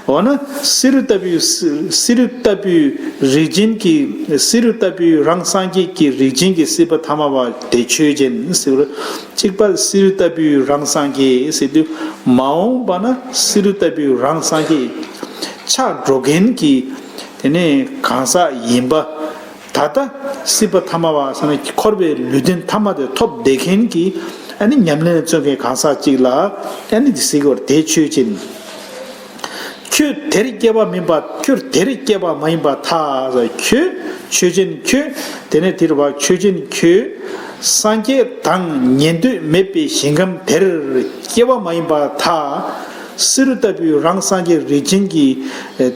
འོ་ན་བསེ་རུ་ལྟ་བུའི་བསེ་བསེ་རུ་ལྟ་བུའི་རིགས་ཅན་གྱི་བསེ་རུ་ལྟ་བུའི་རང་སངས་རྒྱས་ཀྱི་རིགས་ཅན་གྱི་སྲིད་པ་ཐ་མལ་པ་དེ་ཆོས་ཅན་ཟེར་བ་རེད། གཅིག་པ་བསེ་རུ་ལྟ་བུའི་རང་སངས་རྒྱས་ཟེར་དུས། མ་འོངས་པ་ན་བསེ་རུ་ལྟ་བུའི་རང་སངས་རྒྱས་ཆགས་འགྲོ་མཁན་གྱི་དེ་ནས་གང་ཟག་ཡིན་པ། ད་ལྟ་སྲིད་པ་ཐ་མལ་པ་ཟེར་ན་འཁོར་བའི་ལུས་རྟེན་ཐ་མལ་དེ་ཐོབ་བསྡད་མཁན་གྱི་ཨ་ནི་ཉམས་ལེན་བརྩོན་མཁན་གང་ཟག་ཅིག་ལ་ཨ་ནི་འདི་ཟེར་གྱི་ཡོད་རེད། དེ་ཆོས་ཅན། ཁྱོད་དེར་སྐྱེ་བ་མིན་པ། ཁྱོད་དེར་སྐྱེ་བ་མ་ཡིན་པར་ཐལ། ཁྱོད་ཆོས་ཅན་ཁྱོད། དེ་ནས་དེར་བ་ཆོས་ཅན་ཁྱོད། སངས་རྒྱས་དང་ཉན་ཐོས་མེད་པའི་ཞིང་ཁམས་དེར་སྐྱེ་བ་མ་ཡིན་པར་ཐལ། བསེ་རུ་ལྟ་བུའི་རང་སངས་རྒྱས་རིགས་ཅན་གྱི་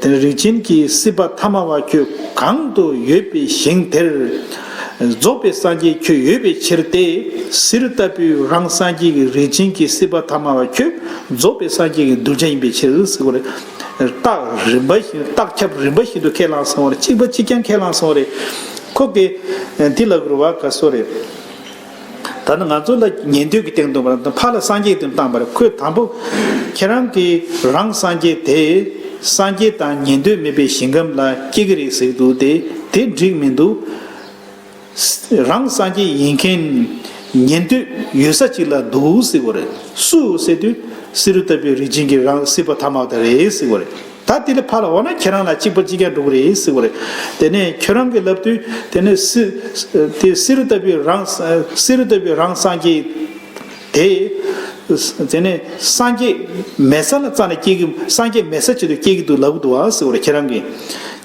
དེ་རིགས་ཅན་གྱི་སྲིད་པ་ཐ་མལ་པ་ཁྱོད་གང་དུ་ཡོད་པའི་ཞིང་དེར་རྫོགས་པའི་སངས་རྒྱས་ཁྱོད་ཡོད་པའི་ཕྱིར་ཏེ། བསེ་རུ་ལྟ་བུའི་རང་སངས་རྒྱས་ཀྱི་རིགས་ཅན་གྱི་སྲིད་པ་ཐ་མལ་པ་ཁྱོད་རྫོགས་པའི་སངས་རྒྱས་ཀྱི་གདུལ་བྱ་ཡིན་པའི་ཕྱིར་ཟེར་བ་རེད། རྟགས་རིམ་པ་བཞིན་རྟགས་ཁྱབ་རིམ་པ་བཞིན་དུ་ཁས་བླངས་སོང་བ་རེད། གཅིག་པ་གཅིག་རྐྱང་ཁས་བླངས་སོང་བ་རེད། ཁོ་གིས་འདི་ལབ་དགོས་པ་ག་སོ་རེད། ད་ནི་ང་ཚོ་ལ་ཉན་ཐོས་ཀྱི་སྟེང་དུ་མར་ཕར་ལ་སངས་རྒྱས་དེ་བཏང་པ་རེད། ཁོས་དང་པོ་ཁྱེད་རང་གིས་རང་སངས་རྒྱས་དེ་སངས་རྒྱས་དང་ཉན་ཐོས་མེད་པའི་ཞིང་ཁམས་ལ་སྐྱེ་གི་རེད་ཟེར་འདུག་སྟེ། དེ་འགྲིག་མི་འདུག་རང་སངས་རྒྱས་ཡིན་མཁན་ཉན་ཐོས་ཡོད་ས་ཅིག་ལ་འདུག་ཟེར་བ་རེད། སུ་ཟེར་དུས་བསེ་རུ་ལྟ་བུའི་རིགས་ཅན་གྱི་རང་སྲིད་པ་ཐ་མལ་པ་དེ་རེད་ཟེར་བ་རེད། ད་དེ་ལས་ཕར་ལ་འོ་ན་ཁྱེད་རང་ལ་གཅིག་པ་གཅིག་རྐྱང་འགྲོ་གི་རེད་ཟེར་བ་རེད། དེ་ནས་ཁྱོད་རང་གིས་ལབ་དུས་དེ་ནས་སི་དེ་བསེ་རུ་ལྟ་བུའི་རང་བསེ་རུ་ལྟ་བུའི་རང་སངས་རྒྱས་དེ། དེ་ནས་སངས་རྒྱས་མེད་ས་ལ་རྩ་ནས་སྐྱེ་གི། སངས་རྒྱས་མེད་ས་ཆེད་དུ་སྐྱེ་གི་འདུག་ལབ་གི་འདུག་ཨ་ཟེར་བ་རེད། ཁྱེད་རང་གིས་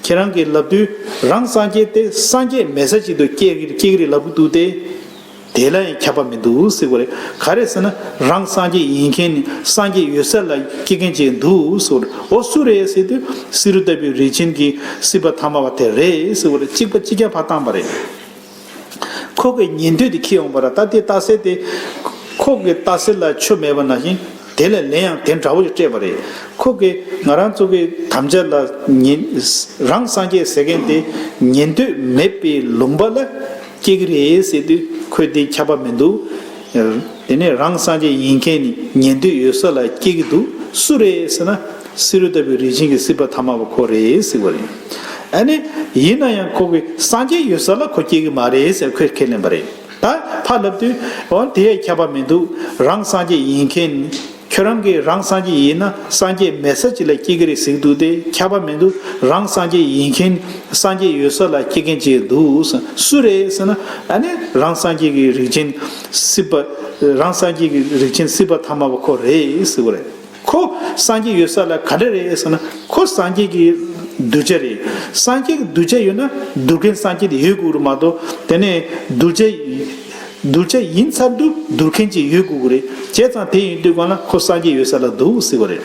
ཁྱེད་རང་གིས་ལབ་དུས་རང་སངས་རྒྱས་དེ་སངས་རྒྱས་མེད་ས་ཆེད་དུ་སྐྱེ་གི་སྐྱེ་གི་རེད་ལབ་གི་འདུག་སྟེ། དེ་ལ་ཡང་ཁྱབ་པ་མི་འདུག་ཟེར་བ་རེད། ག་རེ་ཟེར་ན་རང་སངས་རྒྱས་ཡིན་མཁན་ནི་སངས་རྒྱས་ཡོད་ས་ལ་སྐྱེ་མཁན་ཅིག་འདུག་ཟེར་བ་རེད། འོ་སུ་རེད་ཟེར་དུས་བསེ་རུ་ལྟ་བུའི་རིགས་ཅན་གྱི་སྲིད་པ་ཐ་མལ་པ་དེ་རེད་ཟེར་བ་རེད། གཅིག་པ་གཅིག་རྐྱང་ཕར་བཏང་པ་རེད། ཁོ་གི་ཉན་ཐོས་དེ་ཁྱེར་ཡོང་བ་ར། ད་དེ་རྟགས་གསལ་དེ་ཁོ་གི་རྟགས་གསལ་ལ་ཆོ་མེད་པ་ནང་བཞིན་དེ་ལ་ལན་ཡང་དེ་འདྲ་བོ་ཞིག་སྤྲད་པ་རེད། ཁོ་གི་ང་རང་ཚོ་གི་དམ་བཅའ་ལ་ཉན་རང་སངས་རྒྱས་ཟེར་མཁན་དེ་ཉན་ཐོས་མེད་པའི་ལུང་པ་ལ་སྐྱེ་གི་རེད་ཟེར་དུས་ཁོས་དེ་ཁྱབ་པ་མི་འདུག་དེ་ནས་རང་སངས་རྒྱས་ཡིན་མཁན་ནི་ཉན་ཐོས་ཡོད་ས་ལ་སྐྱེ་གི་འདུག་སུ་རེད་ཟེར་ན་བསེ་རུ་ལྟ་བུའི་རིགས་ཅན་གྱི་སྲིད་པ་ཐ་མལ་པ་ཁོ་རེད་ཟེར་བ་རེད། ཨ་ནི་ཡིན་ན་ཡང་ཁོ་གི་སངས་རྒྱས་ཡོད་ས་ལ་ཁོ་སྐྱེ་གི་མ་རེད་ཟེར་ཁོས་ཁས་ལེན་པ་རེད། ད་ཕར་ལབ་དུས་འོ་དེ་ཡང་ཁྱབ་པ་མི་འདུག་རང་སངས་རྒྱས་ཡིན་མཁན་ཁྱོད་རང་གིས་རང་སངས་རྒྱས་ཡིན་ན་སངས་རྒྱས་མེད་ས་ཅིག་ལ་སྐྱེ་གི་རེད་ཟེར་གི་འདུག་སྟེ། ཁྱབ་པ་མི་འདུག་རང་སངས་རྒྱས་ཡིན་མཁན་སངས་རྒྱས་ཡོད་ས་ལ་སྐྱེ་མཁན་ཅིག་འདུག་སུ་རེད་ཟེར་ན་ཨ་ནི་རང་སངས་རྒྱས་ཀྱི་རིགས་ཅན་སྲིད་པ་རང་སངས་རྒྱས་ཀྱི་རིགས་ཅན་སྲིད་པ་ཐ་མལ་པ་ཁོ་རེད་ཟེར་བ་རེད། ཁོ་སངས་རྒྱས་ཡོད་ས་ལ་ག་འདྲ་རེད་ཟེར་ན་ཁོ་སངས་རྒྱས་ཀྱི་གདུལ་བྱ་རེད། སངས་རྒྱས་ཀྱི་གདུལ་བྱ་ཡོད་ན་གདུལ་མཁན་སངས་རྒྱས་དེ་ཡོད་དགོས་རེད་མ་གཏོགས་དེ་ནས་གདུལ་བྱ་གདུལ་བྱ་ཡིན་ཚར་དུས་གདུལ་མཁན་ཅིག་ཡོད་དགོས་ཀྱི་རེད། བྱས་ཙང་དེ་ཡིན་དུས་གང་ལ་ཁོ་སངས་རྒྱས་ཡོད་ས་ལ་འདུག་ཟེར་བ་རེད།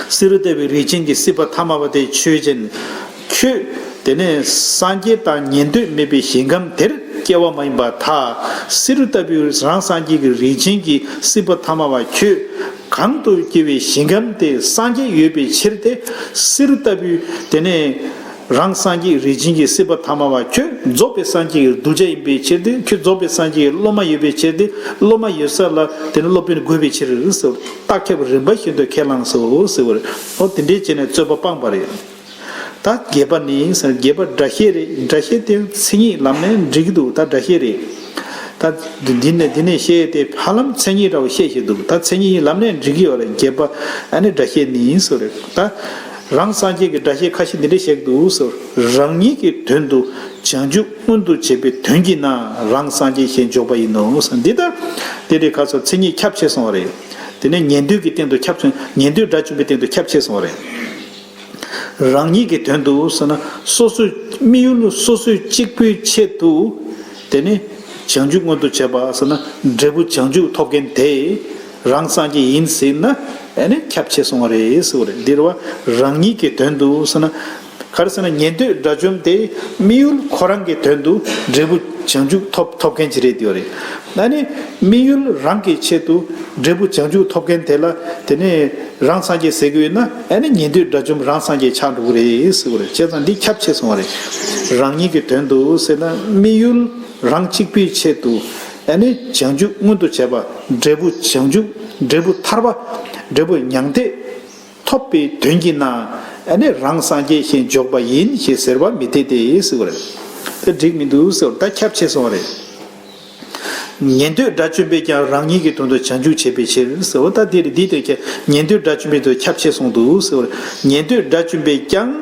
བསེ་རུ་ལྟ་བུའི་རིགས་ཅན་གྱི་སྲིད་པ་ཐ་མལ་པ་དེ་ཆོས་ཅན། ཁྱོད་དེ་ནས་སངས་རྒྱས་དང་ཉན་ཐོས་མེད་པའི་ཞིང་ཁམས་དེར་སྐྱེ་བ་མ་ཡིན་པར་ཐལ། བསེ་རུ་ལྟ་བུའི་རང་སངས་རྒྱས་ཀྱི་རིགས་ཅན་གྱི་སྲིད་པ་ཐ་མལ་པ་ཁྱོད་གང་དུ་སྐྱེ་བའི་ཞིང་ཁམས་དེ་སངས་རྒྱས་ཡོད་པའི་ཕྱིར་ཏེ། བསེ་རུ་ལྟ་བུའི་དེ་ནས་རང་སངས་རྒྱས་རིགས་ཅན་གྱི་སྲིད་པ་ཐ་མལ་པ་ཁྱོད་རྫོགས་པའི་སངས་རྒྱས་ཀྱི་གདུལ་བྱ་ཡིན་པའི་ཕྱིར་ཏེ། ཁྱོད་རྫོགས་པའི་སངས་རྒྱས་ཀྱི་སློབ་མ་ཡོད་པའི་ཕྱིར་ཏེ། སློབ་མ་ཡོད་ས་ལ་དེ་ནི་སློབ་དཔོན་དགོས་པའི་ཕྱིར་ཟེར། རྟགས་ཁྱབ་རིམ་པ་བཞིན་དུ་ཁས་བླངས་སོ་ཟེར་བ་རེད། འོ་དེ་འདྲའི་བྱས་ནས་རྩོད་པ་སྤངས་པ་རེད། ད་བརྒྱད་པ་ནི་ཟེར། བརྒྱད་པ་སྒྲ་བཤད་རེད། སྒྲ་བཤད་དེ་མཚན་ཉིད་ལམ་ནས་འགྲིག་གི་འདུག་ད་སྒྲ་བཤད་རེད། ད་འདི་ནས་འདི་ནས་བཤད་དེ་ཧ་ལམ་མཚན་ཉིད་འདྲ་བོ་བཤད་བཞིན་འདུག་ད་མཚན་ཉིད་ལམ་ནས་འགྲིག་གི་ཡོད་རེད། བརྒྱད་པ་ཨ་ནི་སྒྲ་བཤད་ནི་ཟེར་རེད། ད་རང་སངས་རྒྱས་ཀྱི་སྒྲ་བཤད་ཁ་ཤས་འདི་འདྲ་བཤད་འདུག་ཟེར། རང་ཉིད་ཀྱི་དོན་དུ་བྱང་ཆུབ་མངོན་དུ་བྱེད་པའི་དོན་གྱིས་ན་རང་སངས་རྒྱས་ཞེས་འཇོག་པ་ཡིན་ནོ་ཟེར། འདི་ལྟར་དེ་འདྲའི་ཁ་སོ་མཚན་ཉིད་ཁྱབ་ཆེ་སོང་བ་རེད། དེ་ནས་ཉན་ཐོས་ཀྱི་སྟེང་དུ་ཁྱབ་སོང་། ཉན་ཐོས་དགྲ་བཅོམ་པའི་སྟེང་དུ་ཁྱབ་ཆེ་སོང་བ་རེད། རང་ཉིད་ཀྱི་དོན་དུ་ཟེར་ན་སོ་སོའི་ དམིགས་ཡུལ་སོ་སོའི་གཅིག་པུའི་ཆེད་དུ་དེ་ནི་བྱང་ཆུབ་མངོན་དུ་བྱེད་པ་ཟེར་ན་འབྲས་བུ་བྱང་ཆུབ་ཐོབ་མཁན་དེ་རང་སངས་རྒྱས་ཡིན་ཟེར་ན་ཨ་ནི་ཁྱབ་ཆེ་སོང་བ་རེད་ཟེར་བ་རེད། འདིར་བ་རང་ཉིད་ཀྱི་དོན་དུ་ཟེར་ན། ག་རེ་ཟེར་ན་ཉན་ཐོས་དགྲ་བཅོམ་དེ་དམིགས་ཡུལ་ཁོ་རང་གི་དོན་དུ་འབྲས་བུ་བྱང་ཆུབ་ཐོབ་ཐོབ་མཁན་ཅིག་རེད་དེ་བ་རེད། ཨ་ནི་དམིགས་ཡུལ་རང་གི་ཆེད་དུ་འབྲས་བུ་བྱང་ཆུབ་ཐོབ་མཁན་དེ་ལ་དེ་ནས་རང་སངས་རྒྱས་ཟེར་གྱི་ཡོད་ན་ཨ་ནི་ཉན་ཐོས་དགྲ་བཅོམ་རང་སངས་རྒྱས་ཆགས་འགྲོ་གི་རེད་ཟེར་བ་རེད། བྱས་ཙང་འདི་ཁྱབ་ཆེ་སོང་བ་རེད། རང་ཉིད་ཀྱི་དོན་དུ་ཟེར་ན་དམིགས་ཡུལ་རང་གཅིག་པུའི་ཆེད་དུ་ཨ་ནི་བྱང་ཆུབ་མངོན་དུ་བྱས་པ་འབྲས་བུ་བྱང་ཆུབ་འབྲས་བུ་ཐར་པ་འབྲས་བུ་མྱང་འདས། ཐོབ་པའི་དོན་གྱིས་ན་ཨ་ནི་རང་སངས་རྒྱས་ཞེས་འཇོག་པ་ཡིན་ཞེས་ཟེར་བ་མི་འཐད་དེ་ཟེར་བ་རེད། དེ་འགྲིག་མི་འདུག་ཟེར་བ་ད་ཁྱབ་ཆེ་སོང་བ་རེད། ཉན་ཐོས་དགྲ་བཅོམ་པས་ཀྱང་རང་ཉིད་ཀྱི་དོན་དུ་བྱང་ཆུབ་བྱེད་པའི་ཕྱིར་ཟེར་བ་ད་དེ་རེད། འདི་དེ་ཁྱད་ཉན་ཐོས་དགྲ་བཅོམ་པའི་དོན་ཁྱབ་ཆེ་སོང་འདུག་ཟེར་བ་རེད། ཉན་ཐོས་དགྲ་བཅོམ་པས་ཀྱང་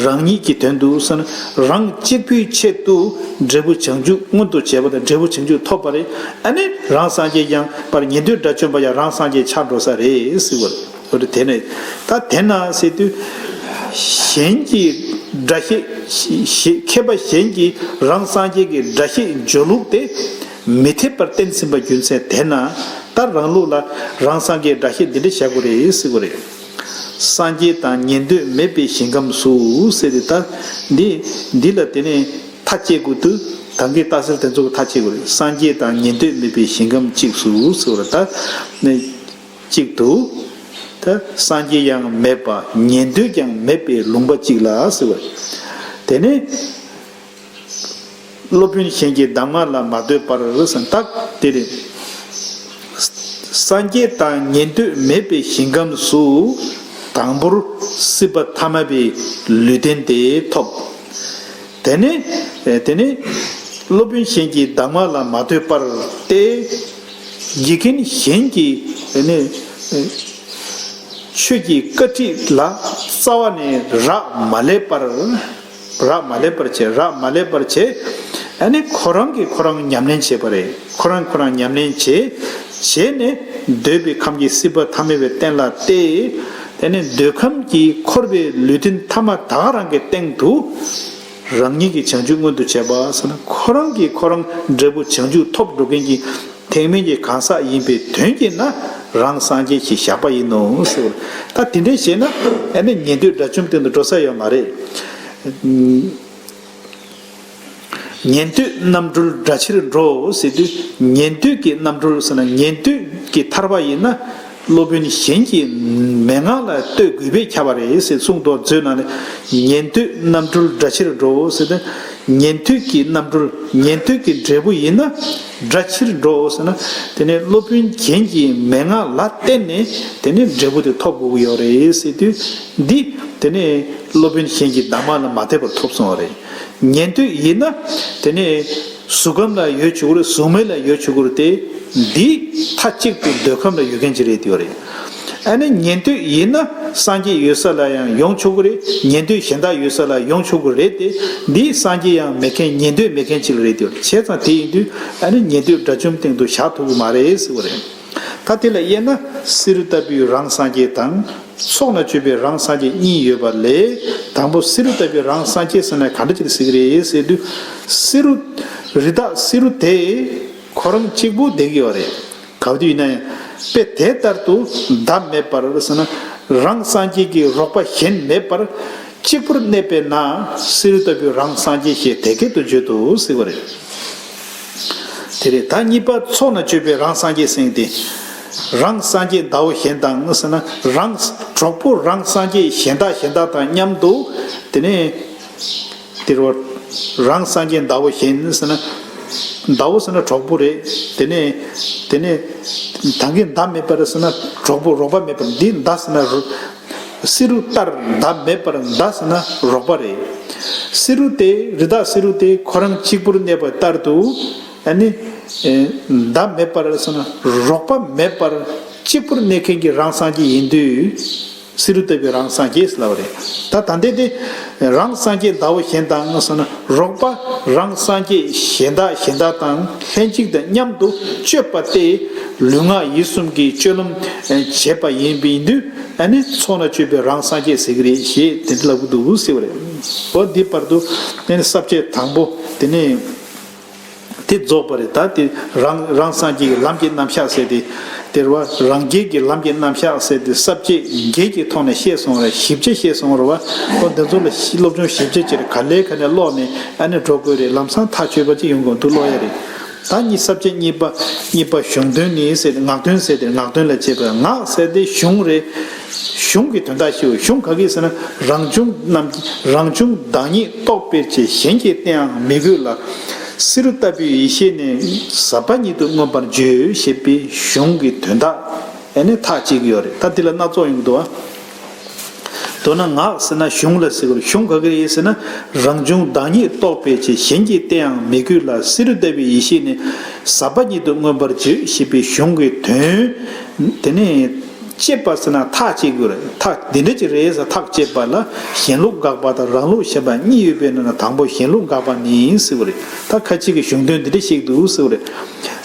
རང་ཉིད་ཀྱི་དོན་དུ་ཟེར་ན་རང་གཅིག་པུའི་ཆེད་དུ་འབྲས་བུ་བྱང་ཆུབ་མངོན་དུ་བྱས་པ་དང་འབྲས་བུ་བྱང་ཆུབ་ཐོབ་པ་རེད། ཨ་ནི་རང་སངས་རྒྱས་ཀྱང་པར་ཉན་ཐོས་དགྲ་བཅོམ་པ་ཡང་རང་སངས་རྒྱས་ཆགས་འགྲོ་ས་རེད་ཟེར་བ་རེད། འོ་རེད། དེ་ནས་ད་དེ་ན་ཟེར་དུས་གཞན་གྱི་སྒྲ་བཤད་ཞེས་མཁས་པ་གཞན་གྱིས་རང་སངས་རྒྱས་ཀྱི་སྒྲ་བཤད་སྦྱོར་ལུགས་དེ་མི་འཐད་པར་བསྟན་ཟིན་པ་རྒྱུ་མཚན་དེ་ན་ད་རང་ལུགས་ལ་རང་སངས་རྒྱས་སྒྲ་བཤད་འདི་འདྲ་བྱ་དགོས་རེད་ཟེར་དགོས་རེད། སངས་རྒྱས་དང་ཉན་ཐོས་མེད་པའི་ཞིང་ཁམས་སུ་ཟེར་ཏེ་ད་འདི་འདི་ལ་དེ་ནས་མཐའ་དཔྱད་དགོས་དུས་ད་གིན་རྟགས་གསལ་དེ་ཚོ་གི་མཐའ་དཔྱད་དགོས་རེད། སངས་རྒྱས་དང་ཉན་ཐོས་མེད་པའི་ཞིང་ཁམས་གཅིག་སུ་ཟེར་བ་ད་ནས། གཅིག་ཏུ། ད་སངས་རྒྱས་ཡང་མེད་པ་ཉན་ཐོས་ཀྱང་མེད་པའི་ལུང་པ་གཅིག་ལ་ཟེར་བ། དེ་ནས་སློབ་དཔོན་གཞན་གྱི་གདམས་ངག་ལ་མ་ལྟོས་པར་ཟེར་ན་དེ་རེད། སངས་རྒྱས་དང་ཉན་ཐོས་མེད་པའི་ཞིང་ཁམས་སུ་དང་པོར་སྲིད་པ་ཐ་མལ་པའི་ལུས་རྟེན་དེ་ཐོབ། དེ་ནས་དེ་ནས་སློབ་དཔོན་གཞན་གྱི་གདམས་ངག་ལ་མ་ལྟོས་པར་ཏེ། དགེ་རྒན་གཞན་གྱི་དེ་ནས་ཆོས་ཀྱི་བཀའ་ཁྲིད་ལ་རྩ་བ་ནས་རག་མ་ལས་པར་རག་མ་ལས་པར་བྱས་རག་མ་ལས་པར་བྱས། ཨ་ནི་ཁོ་རང་གིས་ཁོ་རང་ཉམས་ལེན་བྱས་པ་རེད། ཁོ་རང་ཁོ་རང་ཉམས་ལེན་བྱས་བྱས་ནས་འདོད་པའི་ཁམས་ཀྱི་སྲིད་པ་ཐ་མལ་པའི་རྟེན་ལ་ཏེ། དེ་ནས་འདོད་ཁམས་ཀྱི་འཁོར་བའི་ལུས་རྟེན་ཐ་མ་ད་ག་རང་གི་སྟེང་དུ། རང་ཉིད་ཀྱི་བྱང་ཆུབ་མངོན་དུ་བྱས་པ་ཟེར་ན་ཁོ་རང་གིས་ཁོ་རང་འབྲས་བུ་བྱང་ཆུབ་ཐོབ་འགྲོ་མཁན་གྱི་ཐེག་དམན་གྱི་གང་ཟག་ཡིན་པའི་དོན་གྱིས་ན་རང་སངས་རྒྱས་ཞེས་བཞག་པ་ཡིན་ནོ་ཟེར་བ། ད་དེ་འདྲའི་བྱས་ན་ཨ་ནི་ཉན་ཐོས་དགྲ་བཅོམ་སྟེང་དུ་འགྲོ་ས་ཡོད་མ་རེད། ཉན་ཐོས་རྣམ་གྲོལ་སྒྲ་ཕྱིར་འགྲོ་ཟེར་དུས་ཉན་ཐོས་ཀྱི་རྣམ་གྲོལ་ཟེར་ན་ཉན་ཐོས་ཀྱི་ཐར་པ་ཡིན་ན། སློབ་དཔོན་གཞན་གྱི་མན་ངག་ལ་ལྟོས་དགོས་པས་ཁྱབ་པ་རེད་ཟེར་གསུངས་འདུག་མཛོད་ནང་ནས་ཉན་ཐོས་རྣམ་གྲོལ་སྒྲ་ཕྱིར་འགྲོ་ཟེར་ཏེ། ཉན་ཐོས་ཀྱི་རྣམ་གྲོལ་ཉན་ཐོས་ཀྱི་འབྲས་བུ་ཡིན་ན་སྒྲ་ཕྱིར་འགྲོ་ཟེར་ན། དེ་ནས་སློབ་དཔོན་གཞན་གྱི་མན་ངག་ལ་བརྟེན་ནས་དེ་ནས་འབྲས་བུ་དེ་ཐོབ་དགོས་ཀྱི་ཡོད་རེད་ཟེར་དུས་འདི་དེ་ནས་སློབ་དཔོན་གཞན་གྱི་གདམས་ངག་ལ་མ་ལྟོས་པར་ཐོབ་སོང་བ་རེད། ཉན་ཐོས་ཡིན་ན་དེ་ནས། གཟུགས་ཁམས་ལ་ཡོད་ཆོག་གི་རེད། གཟུགས་མེད་ལ་ཡོད་ཆོག་གི་རེད་དེ། འདི་མཐའ་གཅིག་ཏུ་འདོད་ཁམས་ལ་ཡོད་མཁན་ཅིག་རེད་དེ་ཡོད་རེད། ཨ་ནི་ཉན་ཐོས་ཡིན་ན་སངས་རྒྱས་ཡོད་ས་ལ་ཡང་ཡོང་ཆོག་གི་རེད། ཉན་ཐོས་གཞན་དག་ཡོད་ས་ལ་ཡོང་ཆོག་གི་རེད་དེ། འདི་སངས་རྒྱས་ཡང་མེད་མཁན་ཉན་ཐོས་མེད་མཁན་ཅིག་རེད་དེ་ཡོད་རེད། བྱས་ཙང་དེ་ཡིན་དུས་ཨ་ནི་ཉན་ཐོས་དགྲ་བཅོམ་སྟེང་དུ་བཞག་ཐུབ་ཀྱི་མ་རེད་ཟེར་བ་རེད། ད་དེ་ལ་དབྱེ་ན་བསེ་རུ་ལྟ་བུའི་རང་སངས་རྒྱས་དང་། ཚོགས་ན་སྤྱོད་པའི་རང་སངས་རྒྱས་གཉིས་ཡོད་པ་ལས། དང་པོ་བསེ་རུ་ལྟ་བུའི་རང་སངས་རྒྱས་ཟེར་ན་ག་འདྲ་ཅིག་ལ་ཟེར་གྱི་རེད་ཟེར་དུས། བསེ་རུ། རི་དྭགས་བསེ་རུ་དེ་ཁོ་རང་གཅིག་པུ་བསྡད་ཀྱི་ཡོད་རེད། ག་དུས་ཡིན་ན་ཡང་དཔེ་དེ་ལྟར་དུ་བདག་མེད་པར་ཟེར་ན་རང་སངས་རྒྱས་ཀྱི་རོགས་པ་གཞན་མེད་པར། གཅིག་པུར་གནས་པས་ན་བསེ་རུ་ལྟ་བུའི་རང་སངས་རྒྱས་ཞེས་དེ་སྐད་དུ་བརྗོད་དོ་ཟེར་བ་རེད། དེ་རེད། ད་གཉིས་པ་ཚོགས་ན་སྤྱོད་པའི་རང་སངས་རྒྱས་ཟེར་ཏེ། རང་སངས་རྒྱས་ཟླ་བོ་གཞན་དང་ཟེར་ན་རང་གྲོགས་པོ་རང་སངས་རྒྱས་གཞན་དག་གཞན་དག་དང་མཉམ་དུ་དེ་ནས་དེ་རུ་རང་སངས་རྒྱས་ཟླ་བོ་གཞན་ཟེར་ན་ཟླ་བོ་ཟེར་ན་གྲོགས་པོ་རེད། དེ་ནས་དེ་ནས་ད་གིན་བདག་མེད་པར་ཟེར་ན་གྲོགས་པོ་རོགས་པ་མེད་པར་འདི་བདག་ཟེར་ན་རུ། བསེ་རུ་ལྟར་བདག་མེད་པར་བདག་ཟེར་ན་རོགས་པ་རེད། བསེ་རུ་དེ་རི་དྭགས་བསེ་རུ་དེ་ཁོ་རང་གཅིག་པུར་གནས་པ་ལྟར་དུ་ཨ་ནི་ཨེ་བདག་མེད་པར་ཟེར་ན་རོགས་པ་མེད་པར་གཅིག་པུར་གནས་མཁན་གྱི་རང་སངས་རྒྱས་ཡིན་དུས་ བསེ་རུ་ལྟ་བུའི་རང་སངས་རྒྱས་ལབ་པ་རེད། ད་ད་ལྟའི་དེ་རང་སངས་རྒྱས་ཟླ་བོ་གཞན་དང་ཟེར་ན། རོགས་པ་རང་སངས་རྒྱས་གཞན་དག་གཞན་དག་དང་ལྷན་ཅིག་ཏུ་མཉམ་དུ་སྤྱོད་པ་སྟེ། ལུས་ངག་ཡིད་གསུམ་གྱི་སྤྱོད་ལམ་བྱེད་པ་ཡིན་པའི་དུས། ཨ་ནི་ཚོགས་ན་སྤྱོད་པའི་རང་སངས་རྒྱས་ཟེར་གྱི་རེད་ཞེས་དེ་འདྲ་ལབ་ཀྱི་འདུག་ཟེར་བ་རེད། འོ་འདི་བར་དུ་ཨ་ནི་ས་བཅད་དང་པོ་དེ་ནས། དེ་རྫོགས་པ་རེད། ད་དེ་རང་རང་སངས་རྒྱས་ཀྱི་ལམ་གྱི་རྣམ་གཞག་ཟེར་ཏེ། དེ་རེད་བ། རང་རྒྱལ་གྱི་ལམ་གྱི་རྣམ་གཞག་ཟེར་ཏེ་ས་བཅད་བརྒྱད་ཀྱི་ཐོག་ནས་བཤད་སོང་རེད། ཞིབ་ཆ་བཤད་སོང་རེད་བ། ཨོ་འདི་ཚོ་ལ་སློབ་སྦྱོང་ཞིབ་ཆ་བྱེད་རེད། ག་ལེ་ག་ནས་ཀློག་ནས་ཨ་ནི་འགྲོ་དགོས་རེད། ལམ་སང་ཐག་ཆོད་པ་ཅིག་ཡོང་དགོས་འདུག་ཀློག་ཡ་རེད། ད་གཉིས་ས་བཅད་གཉིས་པ་གཉིས་པ་གཞུང་དོན་ནི་ཟེར་ཏེ་ངག་དོན་ཟེར་ཏེ། ངག་དོན་ལ་བྱེད་པའི་ངག་ཟེར་ཏེ་གཞུང་རེད། གཞུང་གི་དོན་དག་ཞུ། གཞུང་ག་གི་ཟེར་ན། རང་བྱུང་རྣམས་རང་བྱུང་བདག་ཉིད་རྟོགས་པའི་ཕྱིར། གཞན་གྱིས་བསྟན་ཡང་མི་དགོས་ལ། བསེ་རུ་ལྟ་བུའི་ཡེ་ཤེས་ནི། ཟབ་པ་ཉིད་དུ་མངོན་པར་བརྗོད་ཞེས་པའི་གཞུང་གི་དོན་དག་ཨ་ནི་ཐག་བཅད་ཀྱི་ཡོད་རེད། ད་འདི་ལ་སྣ་ཚོགས་ཡོང་གི་འདུག་ཨ། མདོར་ན་ངག་ཟེར་ན་གཞུང་ལ་ཟེར་དགོས། གཞུང་ག་གི་རེད་ཟེར་ན། རང་བྱུང་བདག་ཉིད་རྟོགས་པའི་ཕྱིར། གཞན་གྱིས་བསྟན་ཡང་མི་དགོས་ལ། བསེ་རུ་ལྟ་བུའི་ཡེ་ཤེས་ནི། ཟབ་པ་ཉིད་དུ་མངོན་པར་བརྗོད་ཞེས་པའི་གཞུང་གི་དོན་དེ་ནི། བཅད་པ་ཟེར་ན་ཐག་བཅད་དགོས་རེད། ཐག་འདི་འདྲ་ཅིག་རེད་ཟེར་ཐག་བཅད་པ་ལ་གཞན་ལུགས་དགག་པ་དང་རང་ལུགས་བཤད་པ་གཉིས་ཡོད་པའི་ནང་ན་དང་པོ་གཞན་ལུགས་དགག་པ་ནི་ཟེར་བ་རེད། ད་ཁ་ཅིག་གིས་གཞུང་དོན་འདི་འདྲ་བཤད་འདུག་ཟེར་བ་རེད།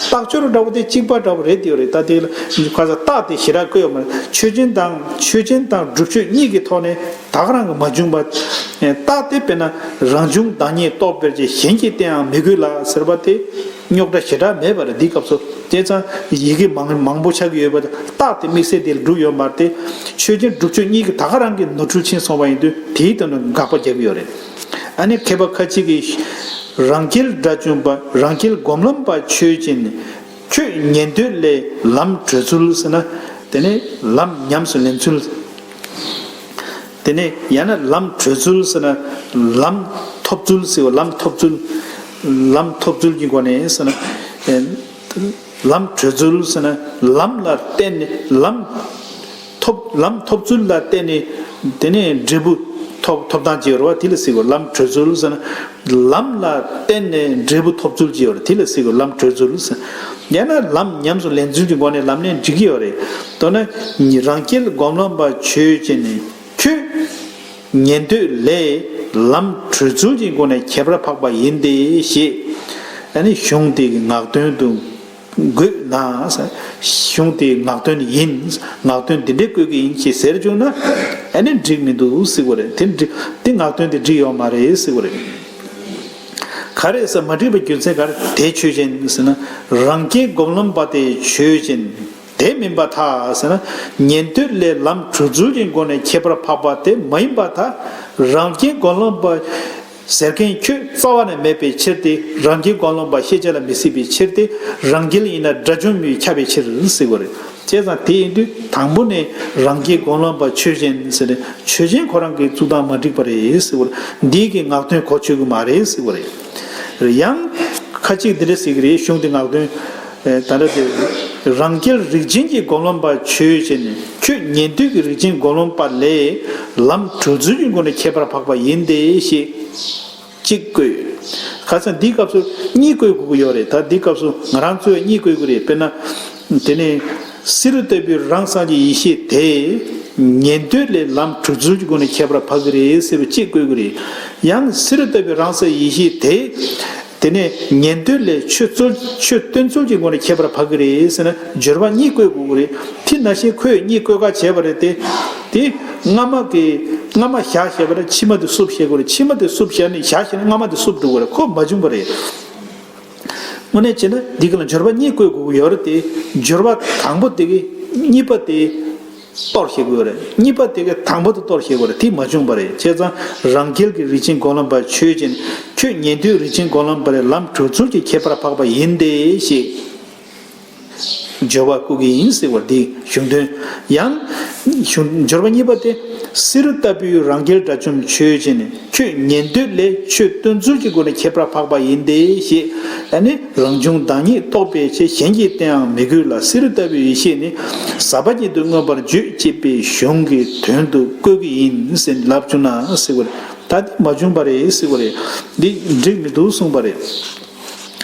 རྟགས་སྦྱོར་འདྲ་བོ་དེ་གཅིག་པ་འདྲ་བོ་རེད་དེ་ཡོད་རེད། ད་དེ་ལ་ཁ་ས་རྟགས་དེ་ཞེ་དྲག་བཀོད་ཡོད་མ་རེད། ཆོས་ཅན་དང་ཆོས་ཅན་དང་སྒྲུབ་ཆོས་གཉིས་ཀྱི་ཐོག་ནས་ད་ག་རང་གིས་མ་བྱུང་བ། རྟགས་དེ་དཔེར་ན་རང་བྱུང་བདག་ཉིད་རྟོགས་པའི་ཕྱིར། གཞན་གྱིས་བསྟན་ཡང་མི་དགོས་ལ་ཟེར་བ་དེ། རྙོག་དྲ་ཞེ་དྲག་མེད་པ་རེད། འདིའི་སྐབས་སུ། བྱས་ཙང་ཡི་གེ་མང་མང་པོ་ཆགས་ཀྱི་ཡོད་པ་དང་། རྟགས་དེ་དམིགས་བསལ་དེ་ལ་གྲུབ་ཡོད་མ་རེད་དེ། ཆོས་ཅན་སྒྲུབ་ཆོས་གཉིས་ཀྱི་ད་ག་རང་གིས་ནོར་འཁྲུལ་ཕྱིན་སོང་བ་ཡིན་དུས་དེའི་དོན་དུ་དགག་པ་རྒྱག་གི་ཡོད་རེད། ཨ་ནི་མཁས་པ་ཁ་ཅིག་གིས། རང་རྒྱལ་དགྲ་བཅོམ་པ། རང་རྒྱལ་སྒོམ་ལམ་པ་ཆོས་ཅན། ཁྱོད་ཉན་འདོད་ལས་ལམ་བགྲོད་ཚུལ་ཟེར་ན། དེ་ནས་ལམ་ཉམས་སུ་ལེན་ཚུལ། དེ་ནས་ཡང་ན་ལམ་བགྲོད་ཚུལ་ཟེར་ན། ལམ་ཐོབ་ཚུལ་ཟེར་བ། ལམ་ཐོབ་ཚུལ། ལམ་ཐོབ་ཚུལ་གྱི་སྒོ་ནས་ཟེར་ན། ཨེ། ལམ་བགྲོད་ཚུལ་ཟེར་ན། ལམ་ལ་བརྟེན་ནས་ལམ་ཐོབ། ལམ་ཐོབ་ཚུལ་ལ་བརྟེན་ནས་དེ་ནས་འབྲས་བུ་ཐོབ། ཐོབ་ཐང་ཅིག་ཡོད་རེད་བ། དེ་ལ་ཟེར་བ། ལམ་བགྲོད་ཚུལ་ཟེར་ན། ལམ་ལ་བརྟེན་ནས་འབྲས་བུ་ཐོབ་ཚུལ་ཅིག་ཡོད་རེད། དེ་ལ་ཟེར་བ་ལམ་བགྲོད་ཚུལ་ཟེར། ཡང་ན་ལམ་ཉམས་སུ་ལེན་ཚུལ་གྱི་སྒོ་ནས་ལམ་ནས་འགྲིག་གི་ཡོད་རེད། མདོར་ན་རང་རྒྱལ་སྒོམ་ལམ་པ་ཆོས་ཅན། ཁྱོད་ཉན་འདོད་ལས་ལམ་བགྲོད་ཚུལ་གྱི་སྒོ་ནས་ཁྱད་པར་འཕགས་པ་ཡིན་ཏེ་ཞེས། ཨ་ནི་གཞུང་དེ་གི་ངག་དོན་དུ་འགོད་ན། གཞུང་དེའི་ངག་དོན་ཡིན། ངག་དོན་འདི་འདྲས་བཀོད་ཀྱི་ཡིན་ཞེས་ཟེར་བྱུང་ན། ཨ་ནི་འགྲིག་མི་འདུག་ཟེར་བ་རེད། དེ་འགྲིག་དེ་ངག་དོན་དེ་འགྲིག་ཡོད་མ་རེད་ཟེར་བ་རེད། ག་རེ་ཟེར་མ་འགྲིག་པའི་རྒྱུ་མཚན་ག་རེ། དེ་ཆོས་ཅན་ཟེར་ན། རང་རྒྱལ་སྒོམ་ལམ་པ་དེ་ཆོས་ཅན། དེ་མིན་པར་ཐལ་ཟེར་ན། ཉན་འདོད་ལས་ལམ་བགྲོད་ཚུལ་གྱི་སྒོ་ནས་ཁྱད་པར་འཕགས་པ་དེ་མ་ཡིན་པར་ཐལ། རང་རྒྱལ་སྒོམ་ལམ་པ་ཟེར་མཁན་ཁྱོད་རྩ་བ་ནས་མེད་པའི་ཕྱིར་ཏེ། རང་རྒྱལ་སྒོམ་ལམ་པ་ཤེས་བྱ་ལ་མི་སྲིད་པའི་ཕྱིར་ཏེ། རང་རྒྱལ་ཡིན་ན་དགྲ་བཅོམ་མི་ཁྱབ་པའི་ཕྱིར་ཟེར་བ་རེད། བྱས་ཙང་དེ་ཡིན་དུས་དང་པོ་ནས་རང་རྒྱལ་སྒོམ་ལམ་པ་ཆོས་ཅན་ཟེར་ཏེ། ཆོས་ཅན་ཁོ་རང་གི་བཙུགས་སྟངས་མ་འགྲིག་པ་རེད་ཟེར་བ་རེད། འདི་གི་ངག་དོན་གོ་ཆོད་ཀྱི་མ་རེད་ཟེར་བ་རེད། ཡང་ཁ་ཅིག་འདི་འདྲ་ཟེར་གྱི་རེད། གཞུང་དེ་ངག་དོན། ད་ལྟ་དེ། རང་རྒྱལ་རིགས་ཅན་གྱི་སྒོམ་ལམ་པ་ཆོས་ཅན། ཁྱོད་ཉན་འདོད་ཀྱི་རིགས་ཅན་སྒོམ་ལམ་པ་ལས་ལམ་བགྲོད་ཚུལ་གྱི་སྒོ་ནས་ཁྱད་པར་འཕགས་པ་ཡིན་ཏེ་ཞེས་གཅིག་བཀོད། ཁ་སང་འདིའི་སྐབས་སུ་གཉིས་བཀོད་དགོས་ཀྱི་ཡོད་རེད། ད་འདིའི་སྐབས་སུ་ང་རང་ཚོས་གཉིས་བཀོད་དགོས་རེད། དཔེར་ན། དེ་ནས་བསེ་རུ་ལྟ་བུའི་རང་སངས་རྒྱས་ཡེ་ཤེས་དེ་ཉན་འདོད་ལས་ལམ་བགྲོད་ཚུལ་གྱི་སྒོ་ནས་ཁྱད་པར་འཕགས་ཀྱི་རེད་ཟེར་བ་གཅིག་བཀོད་ཀྱི་རེད། ཡང་བསེ་རུ་ལྟ་བུའི་རང་སངས་རྒྱས་ཡེ་ཤེས་དེ། དེ་ནས་ཉན་ཐོས་ལས་ཆོས་སྟོན་ཚུལ། ཆོས་སྟོན་ཚུལ་གྱི་སྒོ་ནས་ཁྱད་པར་འཕགས་ཀྱི་རེད་ཟེར་ན། སྦྱོར་བ་གཉིས་བཀོད་དགོས་ཀྱི་རེད། དེ་ནང་བཞིན་ཁོས་གཉིས་བཀོད་ཁ་བྱས་པ་རེད་དེ། དེ་སྔ་མ་གི་སྔ་མ་བཞག་བཞག་པ་རེད། ཕྱི་མ་དེ་བསུབ་བཞག་དགོས་རེད། ཕྱི་མ་དེ་བསུབ་བཞག་ནས་བཞག་བཞག་ན་སྔ་མ་དེ་བསུབ་འགྲོ་གི་རེད། ཁོ་མ་བྱུང་བ་རེད། དངོས་གནས་བྱས་ན་འདི་ག་ལ་སྦྱོར་བ་གཉིས་བཀོད་དགོས་ཀྱི་ཡོད་རེད་དེ། སྦྱོར་བ་དང་པོ་དེ་གི་གཉིས་པ་དེ། གཏོར་བྱེད་དགོས་རེད། གཉིས་པ་དེ་གའི་དང་པོ་དེ་གཏོར་བྱེད་དགོས་རེད། དེ་མ་བྱུང་བ་རེད། བྱས་ཙང་རང་རྒྱལ་གྱི་རིགས་ཅན་སྒོམ་ལམ་པ་ཆོས་ཅན། ཁྱོད་ཉན་ཐོས་རིགས་ཅན་སྒོམ་ལམ་པ་ལས་ལམ་གྲོལ་ཚུལ་གྱི་ཁྱད་པར་འཕགས་པ་ཡིན་ཏེ་ཞེས་སྦྱོར་བ་བཀོད་ཀྱི་ཡིན་ཟེར་བ་འདི་གཞུང་དོན། ཡང་གཞུང་སྦྱོར་བ་གཉིས་པ་དེ། བསེ་རུ་ལྟ་བུའི་རང་རྒྱལ་དགྲ་བཅོམ་ཆོས་ཅན། ཁྱོད་ཉན་ཐོས་ལས་ཆོས་སྟོན་ཚུལ་གྱི་སྒོ་ནས་ཁྱད་པར་འཕགས་པ་ཡིན་ཏེ་ཞེས། ཨ་ནི་རང་བྱུང་བདག་ཉིད་རྟོགས་པའི་ཕྱིར། གཞན་གྱིས་བསྟན་ཡང་མི་དགོས་ལ། བསེ་རུ་ལྟ་བུའི་ཡེ་ཤེས་ནི། ཟབ་པ་ཉིད་དུ་མངོན་པར་བརྗོད་ཅེས་པའི་གཞུང་གི་དོན་དུ་བཀོད་ཀྱི་ཡིན་ཟེར་ལབ་བྱུང་ན་ཟེར་བ་རེད། ད་འདི་མ་བྱུང་བ་རེད་ཟེར་བ་རེད། འདི་འགྲིག་མི་འདུག་གསུངས་པ་རེད།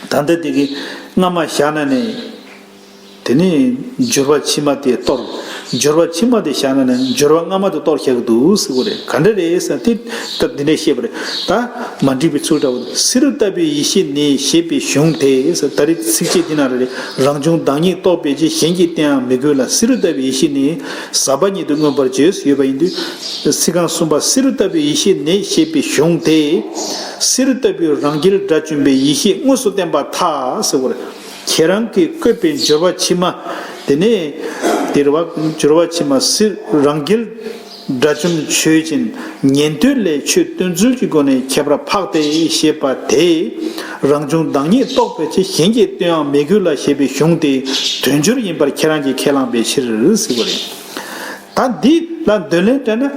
ད་ལྟ་འདི་གི་སྔ་མ་བཞག་ན་ནི། དེ་ནས་སྦྱོར་བ་ཕྱི་མ་དེ་གཏོར། སྦྱོར་བ་ཕྱི་མ་དེ་བཞག་ན་ནི་སྦྱོར་བ་སྔ་མ་དེ་གཏོར་བཞག་གི་འདུག་ཟེར་གྱི་རེད། ག་འདྲ་རེད་ཟེར་ན་དེ་ད་འདི་འདྲས་བཤད་པ་རེད། ད་མ་འགྲིག་པའི་ཚུལ་འདྲ་བོ། བསིལ་རླུང་ལྟ་བུའི་ཡེ་ཤེས་ནི་ཞེས་པའི་གཞུང་དེ་ཟེར། ད་རེས་ཚིགས་བཅད་འདི་ན་རེ་རེ་རང་བྱུང་བདག་ཉིད་རྟོགས་པའི་ཕྱིར། གཞན་གྱིས་བསྟན་ཡང་མི་དགོས་ལ། བསིལ་རླུང་ལྟ་བུའི་ཡེ་ཤེས་ནི་ཟག་པ་ཉིད་དུ་མངོན་པར་བྱོས་ཡོད་པ་ཡིན་དུས། ཚིག་རྐང་གསུམ་པ། བསིལ་རླུང་ལྟ་བུའི་ཡེ་ཤེས་ནི་ཞེས་པའི་གཞུང་དེ། བསིལ་རླུང་ལྟ་བུའི་རང་རྒྱལ་དགྲ་བཅོམ་པའི་ཡེ་ཤེས་དངོས་སུ་བསྟན་པར་ཐལ་ཟེར་བ་རེད། ཁྱེད་རང་གིས་བཀོད་པའི་སྦྱོར་བ་ཕྱི་མ་དེ་ནས་དེ་རེད་བ། སྦྱོར་བ་ཕྱི་མ་བསིལ་རང་རྒྱལ་དགྲ་བཅོམ་ཆོས་ཅན། ཉན་ཐོས་ལས་ཆོས་སྟོན་ཚུལ་གྱི་སྒོ་ནས་ཁྱད་པར་འཕགས་ཏེ་ཞེས་པ་དེ། རང་བྱུང་བདག་ཉིད་རྟོགས་པའི་ཕྱིར། གཞན་གྱིས་སྟོན་ཡང་མི་དགོས་ལ་ཞེས་པའི་གཞུང་དེ་དོན་སྦྱོར་ཡིན་པར་ཁྱེད་རང་གིས་ཁས་བླངས་པའི་ཕྱིར་ཟེར་བ་རེད། ད་འདི་ལ་འདོད་ལན་སྤྲད་ན་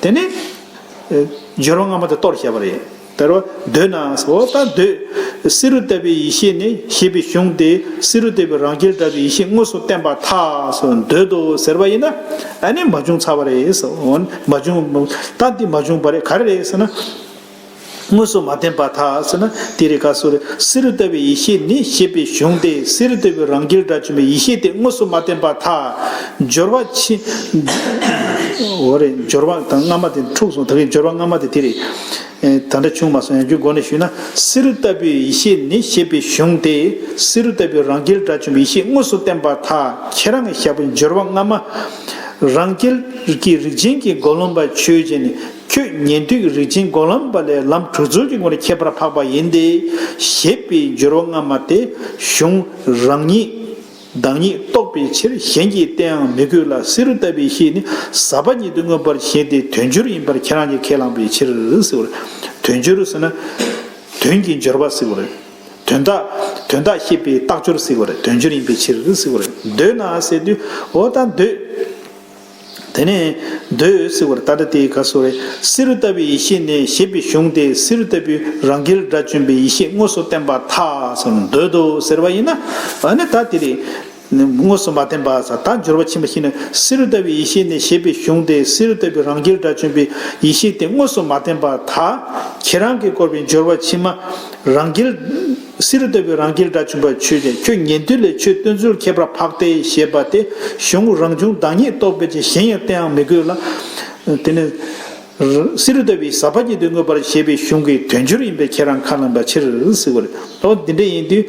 དེ་ནས། ཨེ། སྦྱོར་བ་སྔ་མ་དེ་གཏོར་བཞག་པ་རེད། དེ་རུ་འདོད་ན་ཟེར། འོ་ད་འདོད། བསིལ་རླུང་ལྟ་བུའི་ཡེ་ཤེས་ནི་ཞེས་པའི་གཞུང་དེ། བསིལ་རླུང་ལྟ་བུའི་རང་རྒྱལ་དགྲ་བཅོམ་པའི་ཡེ་ཤེས་དངོས་སུ་བསྟན་པར་ཐལ་ཟེར། འདོད་དོ་ཟེར་བ་ཡིན་ན། ཨ་ནི་མ་བྱུང་ཚར་བ་རེད་ཟེར། འོ་ན་མ་བྱུང་། ད་འདི་མ་བྱུང་བ་རེད། ག་རེ་རེད་ཟེར་ན། དངོས་སུ་མ་བསྟན་པར་ཐལ་ཟེར་ན་དེ་རེད། ག་སུ་རེད། བསིལ་རླུང་ལྟ་བུའི་ཡེ་ཤེས་ནི་ཞེས་པའི་གཞུང་དེ། བསིལ་རླུང་ལྟ་བུའི་རང་རྒྱལ་དགྲ་བཅོམ་པའི་ཡེ་ཤེས་དེ་དངོས་སུ་མ་བསྟན་པར་ཐལ། སྦྱོར་བ་ཕྱི། འོ་རེད། སྦྱོར་བ་དང་སྔ་མ་དེ་འཁྲུགས་སོང་། ད་གིན་སྦྱོར་བ་སྔ་མ་དེ་དེ་རེད། ཨེ། ད་ལྟ་བྱུང་མ་སོང་། ཡང་བསྐྱར་སྒོ་ནས་ཞུས་ན། བསིལ་རླུང་ལྟ་བུའི་ཡེ་ཤེས་ནི་ཞེས་པའི་གཞུང་དེ། བསིལ་རླུང་ལྟ་བུའི་རང་རྒྱལ་དགྲ་བཅོམ་པའི་ཡེ་ཤེས་དངོས་སུ་བསྟན་པར་ཐལ། ཁྱེད་རང་གིས་བཞག་པའི་སྦྱོར་བ་སྔ་མ། རང་རྒྱལ་གྱི་རིགས་ཅན་གྱི་སྒོམ་ལམ་པ་ཆོས་ཅན། ཁྱོད་ཉན་ཐོས་ཀྱི་རིགས་ཅན་སྒོམ་ལམ་པ་ལས་ལམ་གྲོལ་ཚུལ་གྱི་ངོ་ལ་ཁྱད་པར་འཕགས་པ་ཡིན་ཏེ། ཞེས་པའི་སྦྱོར་བ་སྔ་མ་དེ་གཞུང་རང་ཉིད་བདག་ཉིད་རྟོགས་པའི་ཕྱིར། གཞན་གྱིས་བསྟན་ཡང་མི་དགོས་ལ། བསིལ་རླུང་ལྟ་བུའི་ཡེ་ཤེས་ནི་ཟག་པ་ཉིད་དུ་མངོན་པར་བྱེད་དེ་དོན་སྦྱོར་ཡིན་པར་ཁྱེད་རང་གིས་ཁས་བླངས་པའི་ཕྱིར་ཟེར་བ་རེད། དོན་སྦྱོར་ཟེར་ན་དོན་གྱི་སྦྱོར་བ་ཟེར་བ་རེད། དོན་དག་དོན་དག་ཤེས་པའི་རྟགས་སྦྱོར་ཟེར་བ་རེད། དོན་སྦྱོར་ཡིན་པའི་ཕྱིར་ཟེར་བ་རེད། འདོད་ན་ཟེར་དུས། འོ་ད་འདོད། དེ་ནས་འདོད་ཟེར་བར་ད་ལྟ་དེའི་ག་སོ་རེད། བསིལ་རླུང་ལྟ་བུའི་ཡེ་ཤེས་ནི་ཞེས་པའི་གཞུང་དེ། བསིལ་རླུང་ལྟ་བུའི་རང་རྒྱལ་དགྲ་བཅོམ་པའི་ཡེ་ཤེས་དངོས་སུ་བསྟན་པར་ཐལ་ཟེར། འདོད་དོ་ཟེར་བ་ཡིན་ན། ཨ་ནི་ད་དེ་རེད། དངོས་སུ་མ་བསྟན་པ་ཟེར། ད་སྦྱོར་བ་ཕྱི་མ་ཤེས་ན། བསིལ་རླུང་ལྟ་བུའི་ཡེ་ཤེས་ནི་ཞེས་པའི་གཞུང་དེ། བསིལ་རླུང་ལྟ་བུའི་རང་རྒྱལ་དགྲ་བཅོམ་པའི་ཡེ་ཤེས་དེ་དངོས་སུ་མ་བསྟན་པར་ཐལ། ཁྱེད་རང་གིས་བཀོད་པའི་སྦྱོར་བ་ཕྱི་མ་རང་རྒྱལ། བསིལ་རླུང་ལྟ་བུའི་རང་རྒྱལ་དགྲ་བཅོམ་པ་ཆོས་ཅན། ཁྱོད་ཉན་ཐོས་ལས་ཆོས་སྟོན་ཚུལ་ཁྱད་པར་འཕགས་ཏེ་ཞེས་པ་དེ་གཞུང་རང་བྱུང་བདག་ཉིད་རྟོགས་པའི་ཕྱིར། གཞན་ཡང་བསྟན་ཡང་མི་དགོས་ལ། དེ་ནི་བསིལ་རླུང་ལྟ་བུའི་ཟག་པ་ཉིད་དུ་མངོན་པར་བྱེད་པའི་གཞུང་གི་དོན་སྦྱོར་ཡིན་པས་ཁྱེད་རང་ཁས་བླངས་པའི་ཕྱིར་ཟེར་བ་རེད། ཨོ་འདི་འདྲ་ཡིན་དུས།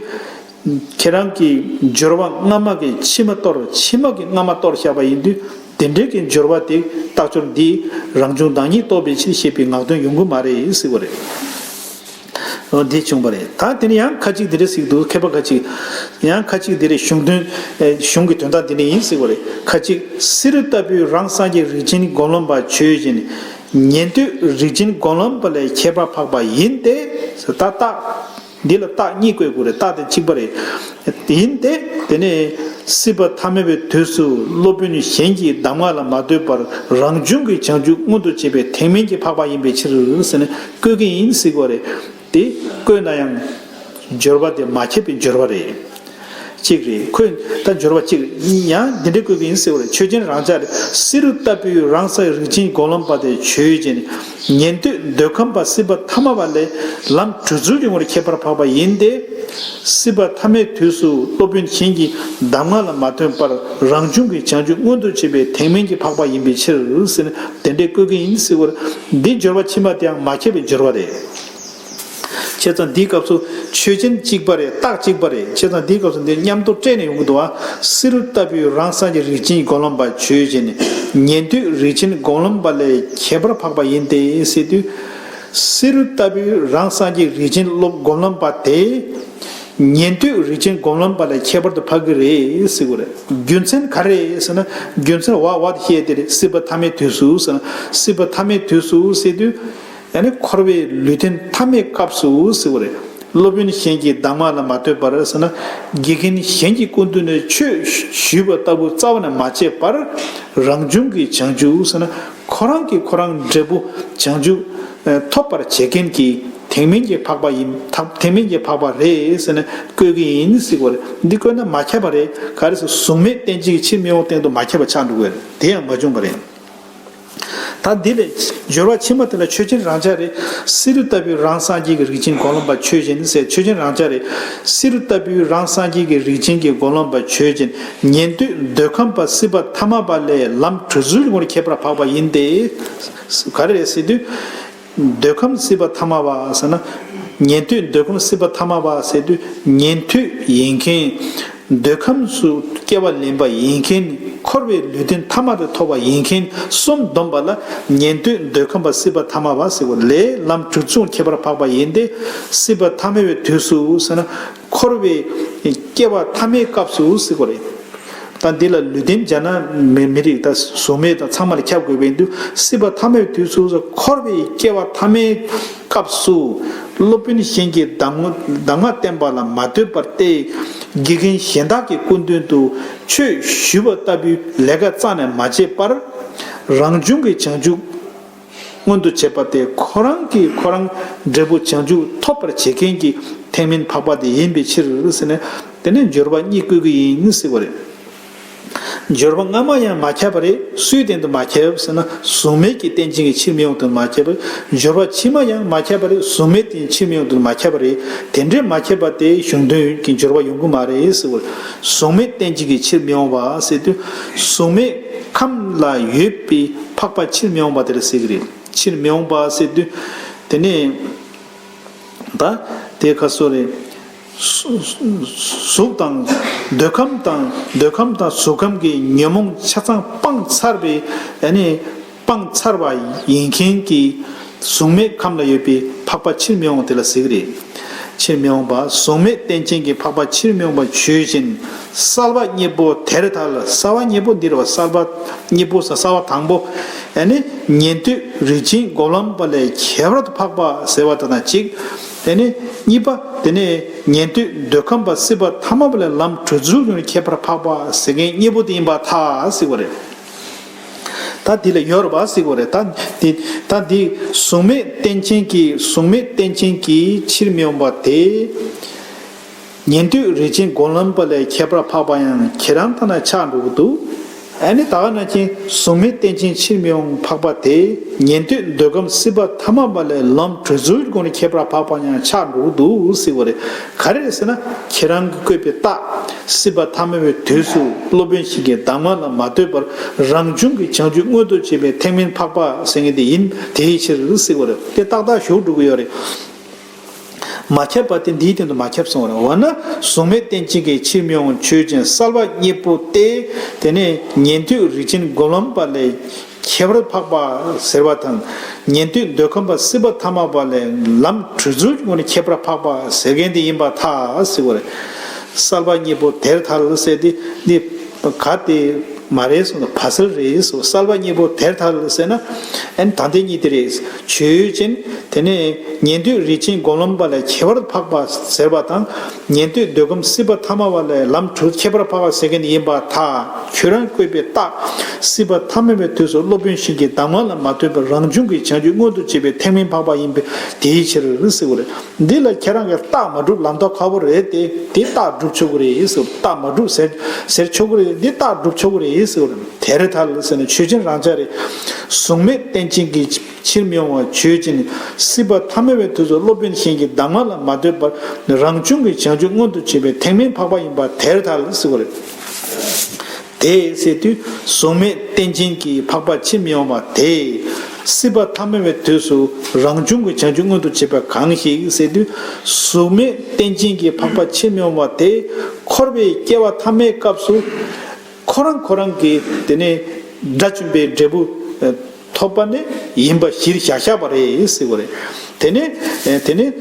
ཁྱེད་རང་གིས་སྦྱོར་བ་སྔ་མ་གི་ཕྱི་མ་གཏོར། ཕྱི་མ་གི་སྔ་མ་གཏོར་བཞག་པ་ཡིན་དུས། དེ་འདྲའི་གི་སྦྱོར་བ་དེ་རྟགས་སྦྱོར་འདི་རང་བྱུང་བདག་ཉིད་རྟོགས་པའི་ཕྱིར་ཞེས་པའི་ངག་དོན་ཡོང་གི་མ་རེད་ཟེར་བ་རེད། འོ་འདི་བྱུང་བ་རེད། ད་དེ་ནས་ཡང་ཁ་ཅིག་འདི་འདྲ་ཟེར་གྱི་འདུག་མཁས་པ་ཁ་ཅིག་ཡང་ཁ་ཅིག་འདི་རེད། གཞུང་དོན། ཨེ། གཞུང་གི་དོན་དག་འདི་འདྲ་ཡིན་ཟེར་བ་རེད། ཁ་ཅིག་བསིལ་རླུང་ལྟ་བུའི་རང་སངས་རྒྱས་རིགས་ཅན་སྒོམ་ལམ་པ་ཆོས་ཅན། ཉན་ཐོས་རིགས་ཅན་སྒོམ་ལམ་པ་ལས་ཁྱད་པར་འཕགས་པ་ཡིན་ཏེ། ད་རྟགས། འདི་ལ་རྟགས་གཉིས་བཀོད་དགོས་རེད། རྟགས་དེ་གཅིག་པ་རེད། ཡིན་ཏེ། དེ་ནས་སྲིད་པ་ཐ་མལ་པའི་དུས་སུ་སློབ་དཔོན་གཞན་གྱི་གདམས་ངག་ལ་མ་ལྟོས་པར་རང་བྱུང་གི་བྱང་ཆུབ་མངོན་དུ་བྱེད་པའི་ཐེག་དམན་གྱི་འཕགས་པ་ཡིན་པའི་ཕྱིར་ཟེར་ནས་བཀོད་ཀྱི་ཡིན་ཟེར་དགོས་རེད། དེ་བཀོད་ན་ཡང་སྦྱོར་བ་དེ་མ་ཁྱབ་པའི་སྦྱོར་བ་རེད། གཅིག་རེད། ཁོས་ད་སྦྱོར་བ་གཅིག་རེད། ཡང་འདི་འདྲའི་བཀོད་ཀྱི་ཡིན་ཟེར་བ་རེད། ཆོས་ཅན་རང་ཅག་རེད། བསིལ་རླུང་ལྟ་བུའི་རང་སངས་རྒྱས་རིགས་ཅན་སྒོམ་ལམ་པ་དེ་ཆོས་ཅན། ཉན་ཐོས་འདོད་ཁམས་པ་སྲིད་པ་ཐ་མལ་པ་ལས་ལམ་གྲོལ་ཚུལ་གྱི་ངོར་ཁྱད་པར་འཕགས་པ་ཡིན་ཏེ། སྲིད་པ་ཐ་མའི་དུས་སུ་སློབ་དཔོན་གཞན་གྱི་གདམས་ངག་ལ་མ་ལྟོས་པར་རང་བྱུང་གི་བྱང་ཆུབ་མངོན་དུ་བྱེད་པའི་ཐེག་དམན་གྱི་འཕགས་པ་ཡིན་པའི་ཕྱིར་ཟེར་ནས་དེ་འདྲའི་བཀོད་ཀྱི་ཡིན་ཟེར་བར། འདི་སྦྱོར་བ་ཕྱི་མ་དེའང་མ་ཁྱབ་པའི་སྦྱོར་བ་རེད། བྱས་ཙང་འདིའི་སྐབས་སུ་ཆོས་ཅན་གཅིག་པ་རེད། རྟགས་གཅིག་པ་རེད། བྱས་ཙང་འདིའི་སྐབས་སུ་འདིར་མཉམ་དུ་སྤྲད་ནས་ཡོང་གི་འདུག་བ། བསིལ་རླུང་ལྟ་བུའི་རང་སངས་རྒྱས་རིགས་ཅན་སྒོམ་ལམ་པ་ཆོས་ཅན། ཉན་ཐོས་རིགས་ཅན་སྒོམ་ལམ་པ་ལས་ཁྱད་པར་འཕགས་པ་ཡིན་ཏེ་ཟེར་དུས། བསིལ་རླུང་ལྟ་བུའི་རང་སངས་རྒྱས་རིགས་ཅན་སློབ་སྒོམ་ལམ་པ་དེ། ཉན་ཐོས་རིགས་ཅན་སྒོམ་ལམ་པ་ལས་ཁྱད་པར་དུ་འཕགས་ཀྱི་རེད་ཟེར་གྱི་རེད། རྒྱུ་མཚན་ག་རེ་ཟེར་ན། རྒྱུ་མཚན་འོག་འོག་ཏུ་བཤད་དེ་རེད། སྲིད་པ་ཐ་མའི་དུས་སུ་ཟེར་ན། སྲིད་པ་ཐ་མའི་དུས་སུ་ཟེར་དུས། ཡང་ན་འཁོར་བའི་ལུས་རྟེན་ཐ་མའི་སྐབས་སུ་ཟེར་བ་རེད། སློབ་དཔོན་གཞན་གྱི་གདམས་ངག་ལ་མ་ལྟོས་པར་ཟེར་ན། དགེ་རྒན་གཞན་གྱི་སྐུ་མདུན་ནས་ཆོས་ཞུས་པ་ལྟ་བུ་རྩ་བ་ནས་མ་བྱས་པར། རང་བྱུང་གི་བྱང་ཆུབ་ཟེར་ན། ཁོ་རང་གིས་ཁོ་རང་འབྲས་བུ་བྱང་ཆུབ་ཐོབ་པར་བྱེད་མཁན་གྱི་ཐེག་དམན་གྱི་འཕགས་པ་ཡིན། ཐེག་དམན་གྱི་འཕགས་པ་རེད་ཟེར་ནས་བཀོད་ཀྱི་ཡིན་ཟེར་བ་རེད། འདི་བཀོད་ན་མ་ཁྱབ་པ་རེད། ག་རེ་ཟེར། གཟུགས་མེད་རྟེན་ཅན་གྱི་ཕྱིར་མི་འོང་སྟེང་དུ་མ་ཁྱབ་པ་ཆགས་འགྲོ་གི་རེད། དེ་ཡང་མ་བྱུང་བ་རེད། ད་འདི་ལས་སྦྱོར་བ་ཕྱི་མ་དེ་ལ་ཆོས་ཅན་རང་འཇགས་རེད། བསེ་རུ་ལྟ་བུའི་རང་སངས་རྒྱས་ཀྱི་རིགས་ཅན་གོ་ལོན་པ་ཆོས་ཅན་ཟེར། ཆོས་ཅན་རང་འཇགས་རེད། བསེ་རུ་ལྟ་བུའི་རང་སངས་རྒྱས་ཀྱི་རིགས་ཅན་གྱི་གོ་ལོན་པ་ཆོས་ཅན། ཉན་ཐོས་འདོད་ཁམས་པ་སྲིད་པ་ཐ་མལ་པ་ལས་ལམ་གྲོལ་ཚུལ་གྱི་སྒོ་ནས་ཁྱད་པར་འཕགས་པ་ཡིན་ཏེ། ག་རེ་རེད་ཟེར་དུས། འདོད་ཁམས་སྲིད་པ་ཐ་མལ་པ་ཟེར་ན། ཉན་ཐོས་འདོད་ཁམས་སྲིད་པ་ཐ་མལ་པ་ཟེར་དུས་ཉན་ཐོས་ཡིན་མཁན། འདོད་ཁམས་སུ་སྐྱེ་བ་ལེན་པ་ཡིན་མཁན། འཁོར་བའི་ལུས་རྟེན་ཐ་མལ་དུ་ཐོབ་པ་ཡིན་མཁན་གསུམ་བསྡོམས་པ་ལ་ཉན་ཐོས་འདོད་ཁམས་པ་སྲིད་པ་ཐ་མལ་པ་ཟེར་བ་ལས་ལམ་གྲོལ་ཚུལ་ཁྱད་པར་འཕགས་པ་ཡིན་ཏེ། སྲིད་པ་ཐ་མལ་པའི་དུས་སུ་ཟེར་ན། འཁོར་བའི་སྐྱེ་བ་ཐ་མའི་སྐབས་སུ་ཟེར་བ་རེད། ད་འདི་ལ་ལུས་རྟེན་སྦྱར་ན་མི་མི་རིགས་ད་གཟུགས་མེད་དང་ཚང་མ་ལ་ཁྱབ་དགོས་པའི་དུས། སྲིད་པ་ཐ་མལ་པའི་དུས་སུ་འཁོར་བའི་སྐྱེ་བ་ཐ་མའི་སྐབས་སུ། སློབ་དཔོན་གཞན་གྱི་གདམས་ངག་གདམས་ངག་བསྟན་པ་ལ་མ་ལྟོས་པར་ཏེ། དགེ་རྒན་གཞན་དག་གི་སྐུ་མདུན་དུ་ཆོས་ཞུས་པ་ལྟ་བུའི་ལས་ཀ་རྩ་ནས་མ་བྱས་པར། རང་བྱུང་གི་བྱང་ཆུབ་མངོན་དུ་བྱེད་པ་སྟེ། ཁོ་རང་གིས་ཁོ་རང་འབྲས་བུ་བྱང་ཆུབ་ཐོབ་པར་བྱེད་མཁན་གྱི་ཐེག་དམན་འཕགས་པ་དེ་ཡིན་པའི་ཕྱིར་ཟེར་ནས། དེ་ནས་སྦྱོར་བ་གཉིས་བཀོད་ཀྱི་ཡིན་ཟེར་བ་རེད། སྦྱོར་བ་སྔ་མ་ཡང་མ་ཁྱབ་པ་རེད། སུའི་སྟེང་དུ་མ་ཁྱབ་ཟེར་ན། གཟུགས་མེད་ཀྱི་རྟེན་ཅན་གྱི་ཕྱིར་མི་འོང་དུ་མ་ཁྱབ་པ་རེད། སྦྱོར་བ་ཕྱི་མ་ཡང་མ་ཁྱབ་པ་རེད། གཟུགས་མེད་རྟེན་ཕྱིར་མི་འོང་དུ་མ་ཁྱབ་པ་རེད། དེ་འདྲའི་མ་ཁྱབ་པ་དེ་གཞུང་དོན་གྱི་སྦྱོར་བ་ཡོང་གི་མ་རེད་ཟེར་བ་རེད། གཟུགས་མེད་རྟེན་ཅན་གྱི་ཕྱིར་མི་འོང་བ་ཟེར་དུས། གཟུགས་མེད་ཁམས་ལ་ཡོད་པའི་འཕགས་པ་ཕྱིར་མི་འོང་བ་དེ་ལ་ཟེར་གྱི་རེད། ཕྱིར་མི་འོང་བ་ཟེར་དུས། དེ་ནས། ད་དེ་ག་སོ་རེད། གཟུགས་དང་། འདོད་ཁམས་དང་། འདོད་ཁམས་དང་གཟུགས་ཁམས་ཀྱི་ཉོན་མོངས་ཆ་ཚང་སྤངས་ཚར་བའི། ཨ་ནི། སྤངས་ཚར་བ་ཡིན་མཁན་གྱི་གཟུགས་མེད་ཁམས་ལ་ཡོད་པའི་འཕགས་པ་ཕྱིར་མི་འོང་དེ་ལ་ཟེར་གྱི་རེད། ཕྱིར་མི་འོང་བ། གཟུགས་མེད་རྟེན་ཅན་གྱི་འཕགས་པ་ཕྱིར་མི་འོང་བ་ཆོས་ཅན། གསལ་བ་གཉིས་པོ་དེར་ཐལ། གསལ་བ་གཉིས་པོ་འདིར་བ། གསལ་བ་གཉིས་པོ་ཟེར་གསལ་བ་དང་པོ། ཨ་ནི་ཉན་ཐོས་རིགས་ཅན་སྒོམ་ལམ་པ་ལས་ཁྱད་པར་དུ་འཕགས་པ་ཟེར་བ་དང་གཅིག་དེ་ནས་གཉིས་པ། དེ་ནས་ཉན་ཐོས་འདོད་ཁམས་པ་སྲིད་པ་ཐ་མལ་པ་ལས་ལམ་གྲོལ་ཚུལ་གྱི་ཁྱད་པར་འཕགས་པ་ཟེར་མཁན་གཉིས་པོ་དེ་ཡིན་པར་ཐལ་ཟེར་བ་རེད། ད་འདི་ལ་ཡོད་རེད་པ་ཟེར་བ་རེད། ད་འདི་ད་འདི་གཟུགས་མེད་རྟེན་ཅན་གྱི་གཟུགས་མེད་རྟེན་ཅན་གྱི་ཕྱིར་མི་འོང་བ་དེ། ཉན་ཐོས་རིགས་ཅན་སྒོམ་ལམ་པ་ལས་ཁྱད་པར་འཕགས་པ་ཡང་ཁྱེད་རང་ལྟར་ན་ཆགས་འགྲོ་གི་འདུག་ཨ་ནི་ད་ག་ནང་བཞིན་གཟུགས་མེད་རྟེན་ཅན་ཕྱིར་མི་འོང་འཕགས་པ་དེ། ཉན་ཐོས་འདོད་ཁམས་སྲིད་པ་ཐ་མལ་པ་ལས་ལམ་གྲོལ་ཚུལ་གྱི་སྒོ་ནས་ཁྱད་པར་འཕགས་པ་ཡང་ཆགས་འགྲོ་གི་འདུག་ཟེར་བ་རེད། ག་རེ་རེད་ཟེར་ན། ཁྱེད་རང་གིས་བཀོད་པའི་རྟགས། སྲིད་པ་ཐ་མལ་པའི་དུས་སུ་སློབ་དཔོན་ཞིག་གི་གདམས་ངག་ལ་མ་ལྟོས་པར་རང་བྱུང་གི་བྱང་ཆུབ་མངོན་དུ་བྱེད་པའི་ཐེག་དམན་འཕགས་པ་ཟེར་མཁན་དེ་ཡིན། དེའི་ཕྱིར་ཟེར་བ་རེད། དེ་ཏག་ཏག་ཞུགས་འགྲོ་གི་ཡོད་རེད། མ་ཁྱབ་པ་དེ་འདིའི་སྟེང་དུ་མ་ཁྱབ་སོང་བ་རེད། འོ་ན་གཟུགས་མེད་རྟེན་ཅན་གྱི་ཕྱིར་མི་འོང་ཆོས་ཅན། གསལ་བ་གཉིས་པོ་སྟེ། དེ་ནས་ཉན་ཐོས་རིགས་ཅན་སྒོམ་ལམ་པ་ལས་ཁྱད་པར་འཕགས་པ་ཟེར་བ་དང་། ཉན་ཐོས་འདོད་ཁམས་པ་སྲིད་པ་ཐ་མལ་པ་ལས་ལམ་གྲོལ་ཚུལ་གྱི་སྒོ་ནས་ཁྱད་པར་འཕགས་པ་ཟེར་མཁན་དེ་ཡིན་པར་ཐལ་ཟེར་བ་རེད། གསལ་བ་གཉིས་པོ་དེར་ཐལ་ཟེར་དེ་འདི་ག་དེ། མ་རེད་གསུངས་ན་བ་སེལ་རེད་གསུངས། གསལ་བ་གཉིས་པོ་དེར་ཐལ་ཟེར་ན། ཨན་ད་ལྟའི་གཉིས་དེ་རེད། ཆོས་ཅན། དེ་ནས་ཉན་ཐོས་རིགས་ཅན་སྒོམ་ལམ་པ་ལས་ཁྱད་པར་འཕགས་པ་ཟེར་བ་དང་། ཉན་ཐོས་འདོད་ཁམས་སྲིད་པ་ཐ་མལ་པ་ལས་ལམ་གྲོལ་ཁྱད་པར་འཕགས་པ་ཟེར་མཁན་ཡིན་པར་ཐལ། ཁྱོད་རང་བཀོད་པའི་རྟགས། སྲིད་པ་ཐ་མལ་པའི་དུས་སུ་སློབ་དཔོན་ཞིག་གི་གདམས་ངག་ལ་མ་ལྟོས་པར་རང་བྱུང་གི་བྱང་ཆུབ་མངོན་དུ་བྱེད་པའི་ཐེག་དམན་འཕགས་པ་ཡིན་པས་དེའི་ཕྱིར་ཟེར་བ་རེད། འདི་ལ་ཁྱེད་རང་གིས་རྟགས་མ་སྒྲུབ་ལམ་ཐག་ཁ་པོ་རེད་དེ། དེ་རྟགས་སྒྲུབ་ཆོག་གི་རེད་ཟེར། རྟགས་མ་སྒྲུབ་ཟེར་ཟེར་ཆོག་གི་རེད། འདི་རྟགས་སྒྲུབ་ཆོག་གི་རེད་ཟེར་བ་རེད། དེར་ཐལ་ཟེར་ན་ཆོས་ཅན་རང་འཇགས་རེད། གཟུགས་མེད་རྟེན་ཅན་གྱི་ཕྱིར་མི་འོང་བ་ཆོས་ཅན། སྲིད་པ་ཐ་མལ་པའི་དུས་སུ་སློབ་དཔོན་གཞན་གྱི་གདམས་ངག་ལ་མ་ལྟོས་པར་རང་བྱུང་གི་བྱང་ཆུབ་མངོན་དུ་བྱེད་པའི་ཐེག་དམན་འཕགས་པ་ཡིན་པ་དེར་ཐལ་ཟེར་བ་རེད། དེ་ཟེར་དུས་གཟུགས་མེད་རྟེན་ཅན་གྱི་འཕགས་པ་ཕྱིར་མི་འོང་བ་དེ། སྲིད་པ་ཐ་མལ་པའི་དུས་སུ་རང་བྱུང་གི་བྱང་ཆུབ་མངོན་དུ་བྱེད་པ་གང་ཞིག་ཟེར་དུས། གཟུགས་མེད་རྟེན་ཅན་གྱི་འཕགས་པ་ཕྱིར་མི་འོང་བ་དེ། འཁོར་བའི་སྐྱེ་བ་ཐ་མའི་སྐབས་སུ། ཁོ་རང་ཁོ་རང་གི་དེ་ནས་དགྲ་བཅོམ་པའི་འབྲས་བུ་ཐོབ་པ་ནི་ཡིན་པ་གཞིར་བཞག་བཞག་པ་རེད་ཟེར་བ་རེད། དེ་ནས་དེ་ནས་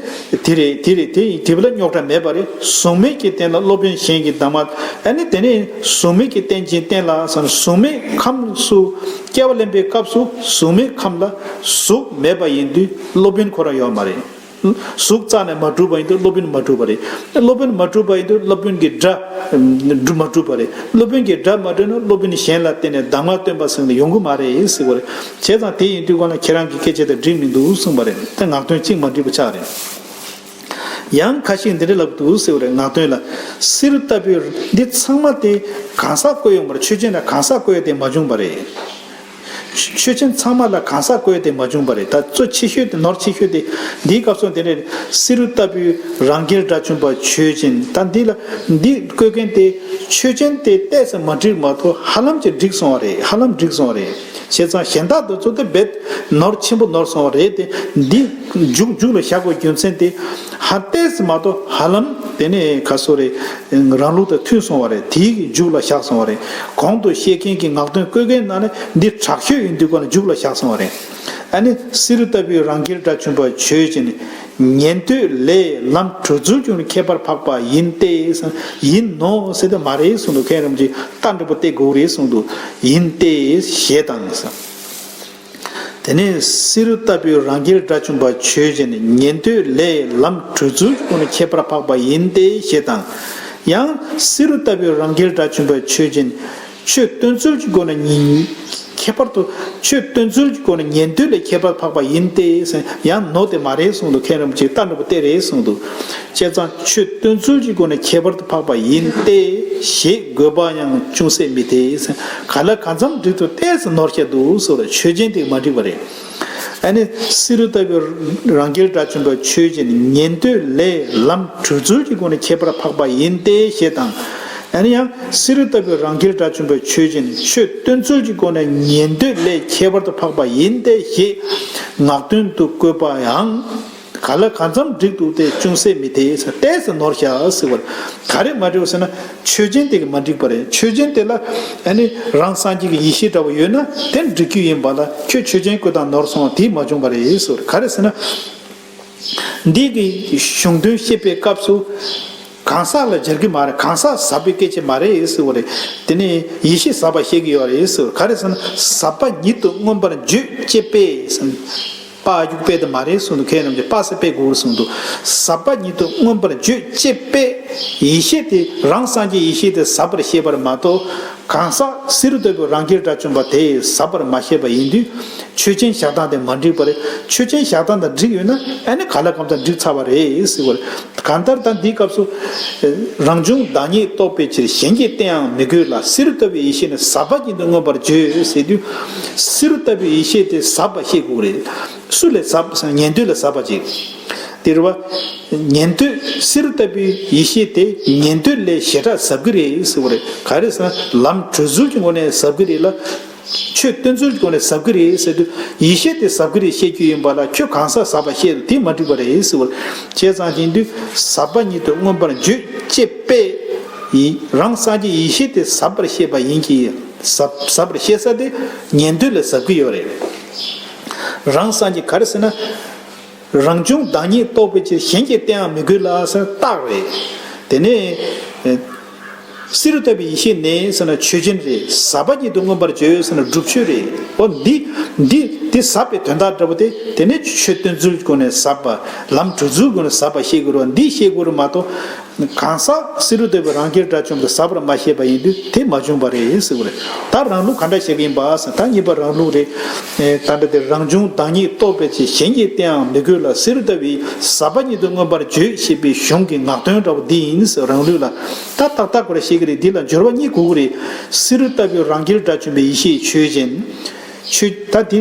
དེ་རེད། དེ་རེད། དེ་ཡིན། དེ་བ་ལ་རྙོག་དྲ་མེད་པ་རེད། གཟུགས་མེད་ཀྱི་རྟེན་ལ་སློབ་དཔོན་གཞན་གྱི་གདམས་ངག་ཨ་ནི་དེ་ནས་གཟུགས་མེད་ཀྱི་རྟེན་ཅན་རྟེན་ལ་ཟེར་ན། གཟུགས་མེད་ཁམས་སུ་སྐྱེ་བ་ལེན་པའི་སྐབས་སུ་གཟུགས་མེད་ཁམས་ལ་གཟུགས་མེད་པ་ཡིན་དུས་སློབ་དཔོན་ཁོ་རང་ཡོད་མ་རེད། གཟུགས་རྩ་ནས་མ་གྲུབ་པ་ཡིན་དུས་སློབ་དཔོན་མ་གྲུབ་པ་རེད། སློབ་དཔོན་མ་གྲུབ་པ་ཡིན་དུས་སློབ་དཔོན་གྱི་སྒྲ་མ་གྲུབ་པ་རེད། སློབ་དཔོན་གྱི་སྒྲ་མ་གྲུབ་ན་སློབ་དཔོན་གཞན་ལ་བརྟེན་ནས་གདམས་ངག་སྟོན་པ་ཟེར་ནས་ཡོང་གི་མ་རེད་ཟེར་བ་རེད། བྱས་ཙང་དེ་ཡིན་དུས་གང་ལ་ཁྱེད་རང་གི་སྐད་ཆ་དེ་འགྲིག་མི་འདུག་གསུངས་པ་རེད། དེ་ངག་དོན་གཅིག་མ་འགྲིག་པ་ཆགས་རེད། ཡང་ཁ་ཤས་འདི་འདྲ་ལབ་འདུག་ཟེར་བ་རེད། ངག་དོན་ལ་བསེ་རུ་ལྟ་བུའི་འདི་ཚང་མ་དེ་གང་ཟག་བཀོད་ཡོང་བར་ཆོས་ཅན་ལ་གང་ཟག་བཀོད་ཡ་དེ་མ་བྱུང་བ་རེད། ཆོས་ཆོས་ཅན་ཚང་མ་ལ་གང་ཟག་བཀོད་དེ་མ་བྱུང་བ་རེད། ད་གཙོ་ཆེ་ཤོས་དེ་ནོར་ཆེ་ཤོས་དེ་འདིའི་སྐབས་སུ་དེ་ནས་བསེ་རུ་ལྟ་བུའི་རང་རྒྱལ་དགྲ་བཅོམ་པ་ཆོས་ཅན། ད་འདི་ལ་འདི་བཀོད་མཁན་དེ་ཆོས་ཅན་དེ་ཏོག་ཙམ་མ་འགྲིག་མ་གཏོགས་ཧ་ལམ་གྱི་འགྲིག་སོང་བ་རེད། ཧ་ལམ་འགྲིག་སོང་བ་རེད། བྱས་ཙང་གཞན་དག་དེ་ཚོ་དེ་རྦད་ནོར་ཆེན་པོ་ནོར་སོང་བ་རེད་དེ། འདི་མཇུག་མཇུག་ལ་བཞག་དགོས་རྒྱུ་མཚན་དེ་ཧ་ཏོག་ཙམ་མ་གཏོགས་ཧ་ལམ་དེ་ནས་ག་སོ་རེད། རང་ལུགས་དང་མཐུན་སོང་བ་རེད། དེའི་མཇུག་ལ་བཞག་སོང་བ་རེད། གོང་དུ་བཤད་མཁན་གྱི་ངག་འདོན་བཀོད་མཁན་ནང་ནས་འདི་དྲག་ཤོས་ཡིན་དུས་གོ་ན་མཇུག་ལ་བཞག་སོང་བ་རེད། ཨ་ནི་བསེ་རུ་ལྟ་བུའི་རང་རྒྱལ་དགྲ་བཅོམ་པ་ཆོས་ཅན། ཉན་ཐོས་ལས་ལམ་གྲོལ་ཚུལ་བྱུང་ནས་ཁྱད་པར་འཕགས་པ་ཡིན་ཏེ། ཡིན་ནོ་ཟེར་ཏེ་མ་རེད་གསུངས་འདུག་མཁན་རིན་པོ་ཆེས་རྟ་འདྲ་པོ་སྟེར་དགོས་རེད་གསུངས་འདུག་ཡིན་ཏེ་ཞེས་དང་། དེ་ནས་བསེ་རུ་ལྟ་བུའི་རང་རྒྱལ་དགྲ་བཅོམ་པ་ཆོས་ཅན། ཉན་ཐོས་ལས་ལམ་གྲོལ་ཚུལ་གྱི་སྒོ་ནས་ཁྱད་པར་འཕགས་པ་ཡིན་ཏེ་ཞེས་དང་། ཡང་བསེ་རུ་ལྟ་བུའི་རང་རྒྱལ་དགྲ་བཅོམ་པ་ཆོས་ཅན། ཆོས་སྟོན་ཚུལ་གྱི་སྒོ་ནས་ཉིན་ཁྱད་པར་དུ་ཆོས་སྟོན་ཚུལ་གྱི་སྒོ་ནས་ཉན་ཐོས་ལས་ཁྱད་པར་འཕགས་པ་ཡིན་ཏེ་ཟེར། ཡང་ནོ་དེ་མ་རེད་གསུངས་འདུག་མཁན་རིན་པོ་ཆེས་རྟ་འདྲ་པོ་སྟེར་རེད་གསུངས་འདུག་བྱས་ཙང་ཆོས་སྟོན་ཚུལ་གྱི་སྒོ་ནས་ཁྱད་པར་དུ་འཕགས་པ་ཡིན་ཏེ་ཞེས་དགོས་པ་ཡང་ཅུང་ཟད་མི་འཐད་ཟེར། ག་ལ་གང་འཚམ་འགྲིག་ཏུ་ཏོག་ཙམ་ནོར་ཤ་འདུག་ཟེར་བ་ཆོས་ཅན་དེ་མ་འགྲིག་པ་རེད། ཨ་ནི་བསེ་རུ་ལྟ་བུའི་རང་རྒྱལ་དགྲ་བཅོམ་པ་ཆོས་ཅན། ཉན་ཐོས་ལས་ལམ་གྲོལ་ཚུལ་གྱི་སྒོ་ནས་ཁྱད་པར་འཕགས་པ་ཡིན་ཏེ་ཞེས་དང་། ཨ་ནི་ཡང་བསེ་རུ་ལྟ་བུའི་རང་རྒྱལ་དགྲ་བཅོམ་པ་ཆོས་ཅན། ཆོས་སྟོན་ཚུལ་གྱི་སྒོ་ནས་ཉན་ཐོས་ལས་ཁྱད་པར་དུ་འཕགས་པ་ཡིན་ཏེ་ཞེས་ངག་འདོན་དུ་བཀོད་པ་ཡང་། ག་ལ་གང་འཚམ་འགྲིག་འདུག་སྟེ་ཅུང་ཟད་མི་འཐད་ཟེར། ཏོག་ཙམ་ནོར་ཤ་ཟེར་བར་ག་རེ་མ་འགྲིག་ཟེར་ན། ཆོས་ཅན་དེ་གི་མ་འགྲིག་པ་རེད། ཆོས་ཅན་དེ་ལ་ཨ་ནི་རང་སངས་རྒྱས་ཀྱི་ཡེ་ཤེས་འདྲ་བོ་ཡོད་ན་དེ་འགྲིག་རྒྱུ་ཡིན་པ་ལ། ཁྱོད་ཆོས་ཅན་བཀོད་སྟངས་ནོར་སོང་། དེ་མ་བྱུང་བ་རེད་ཟེར་བར་ག་རེ་ཟེར་ན། འདི་གི་གཞུང་དོན་བཤད་པའི་སྐབས་སུ་གང་ཟག་ལ་སྦྱར་གྱི་མ་རེད། གང་ཟག་ཟབ་པའི་སྐད་ཆ་མ་རེད་ཟེར་བ་རེད། དེ་ནས་ཡེ་ཤེས་ཟབ་པ་བཤད་ཀྱི་ཡོད་རེད་ཟེར་བར་ག་རེ་ཟེར་ན། ཟབ་པ་ཉིད་དུ་མངོན་པར་བརྗོད་ཅེས་པས། པ་ཨ་རྒྱུག་པས་དེ་མ་རེད་གསུངས་འདུག་མཁན་རྣམས་ཀྱིས་པ་ས་པས་གོ་དགོས་གསུངས་འདུག་ཟབ་པ་ཉིད་དུ་མངོན་པར་བརྗོད་ཅེས་པས། ཡེ་ཤེས་དེ་རང་སངས་རྒྱས་ཡེ་ཤེས་དེ་ཟབ་པར་བཤད་པར་མ་གཏོགས། གང་ཟག་བསེ་རུ་ལྟ་བུའི་རང་རྒྱལ་དགྲ་བཅོམ་པ་དེས་ཟབ་པར་མ་བཤད་པ་ཡིན་དུས། ཆོས་ཅན་བཞག་སྟངས་དེ་མ་འགྲིག་པ་རེད། ཆོས་ཅན་བཞག་སྟངས་དང་འགྲིག་ཡོད་ན་ཨ་ནི་ག་ལ་གང་འཚམ་འགྲིག་ཚར་བ་རེད་ཟེར་བ་རེད། གང་ལྟར་ད་འདིའི་སྐབས་སུ། རང་བྱུང་བདག་ཉིད་རྟོགས་པའི་ཕྱིར། གཞན་གྱིས་བསྟན་ཡང་མི་དགོས་ལ། བསེ་རུ་ལྟ་བུའི་ཡེ་ཤེས་ནི། ཟབ་པ་ཉིད་དུ་མངོན་པར་བརྗོད་ཟེར་དུས། བསེ་རུ་ལྟ་བུའི་ཡེ་ཤེས་དེ་ཟབ་པ་བཤད་དགོས་རེད། སུ་ལས་ཟབ། ཉན་ཐོས་ལས་ཟབ་པ་ཅིག་དེ་རེད་བ། ཉན་ཐོས་བསེ་རུ་ལྟ་བུའི་ཡེ་ཤེས་དེ་ཉན་ཐོས་ལས་ཞེ་དྲག་ཟབ་གི་རེད་ཟེར་བ་རེད། ག་རེ་ཟེར་ན་ལམ་གྲོལ་ཚུལ་གྱི་ངོས་ནས་ཟབ་གི་རེད་ལ། ཆོས་སྟོན་ཚུལ་གྱི་སྒོ་ནས་ཟབ་ཀྱི་རེད་ཟེར་དུས། ཡེ་ཤེས་དེ་ཟབ་ཀྱི་རེད་བཤད་རྒྱུ་ཡིན་པ་ལ། ཁྱོད་གང་ཟག་ཟབ་པ་བཤད་དུས་དེ་མ་འགྲིག་པ་རེད་ཟེར་བ་རེད། བྱས་ཙང་ཡིན་དུས་ཟབ་པ་ཉིད་དུ་མངོན་པར་བརྗོད་ཅེས་པས། ཡིན། རང་སངས་རྒྱས་ཡེ་ཤེས་དེ་ཟབ་པར་བཤད་པ་ཡིན་གྱི། ཟབ་ཟབ་པར་བཤད་ས་དེ་ཉན་ཐོས་ལ་ཟབ་ཀྱི་ཡོད་རེད། རང་སངས་རྒྱས་ག་རེ་ཟེར་ན། རང་བྱུང་བདག་ཉིད་རྟོགས་པའི་ཕྱིར། གཞན་གྱིས་བསྟན་ཡང་མི་དགོས་ལ་ཟེར་རྟགས་རེད། དེ་ནས། བསེ་རུ་ལྟ་བུའི་ཡེ་ཤེས་ནི་ཟེར་ན་ཆོས་ཅན་རེད། ཟབ་པ་ཉིད་དུ་མངོན་པར་བརྗོད་ཟེར་ན་སྒྲུབ་ཆོས་རེད། འོ་འདི་འདི་འདི་ཟབ་པའི་དོན་དག་འདྲ་པོ་དེ། དེ་ནས་ཆོས་སྟོན་ཚུལ་གྱི་སྒོ་ནས་ཟབ་པ། ལམ་གྲོལ་ཚུལ་གྱི་སྒོ་ནས་ཟབ་པ་བཤད་དགོས་རེད། འདི་བཤད་དགོས་རེད་མ་གཏོགས། གང་ཟག་བསེ་རུ་ལྟ་བུའི་རང་རྒྱལ་དགྲ་བཅོམ་པས་ཟབ་པར་མ་བཤད་པ་ཡིན་དུས་དེ་མ་བྱུང་བ་རེད་ཟེར་བ་རེད། ད་རང་ལུགས་ག་འདྲ་བཤད་ཀྱི་ཡིན་པ་ཟེར། ད་གཉིས་པ་རང་ལུགས་རེད། ད་འདྲ་དེ་རང་བྱུང་བདག་ཉིད་རྟོགས་པའི་ཕྱིར། གཞན་གྱིས་བསྟན་ཡང་མི་དགོས་ལ། བསེ་རུ་ལྟ་བུའི་ཟབ་པ་ཉིད་དུ་མངོན་པར་བརྗོད་ཅེས་པའི་གཞུང་གི་ངག་དོན་འདྲ་པོ་འདི་ཡིན་ཟེར། རང་ལུགས་ལ་ད་ཏག་ཏག་གོ་རེ་བཤད་ཀྱི་རེད། འདི་ལ་སྦྱོར་བ་གཉིས་དགོས་ཀྱི་རེད། བསེ་རུ་ལྟ་བུའི་རང་རྒྱལ་དགྲ་བཅོམ་པའི་ཡེ་ཤེས་ཆོས་ཅན། ཆོས་ད་དེ་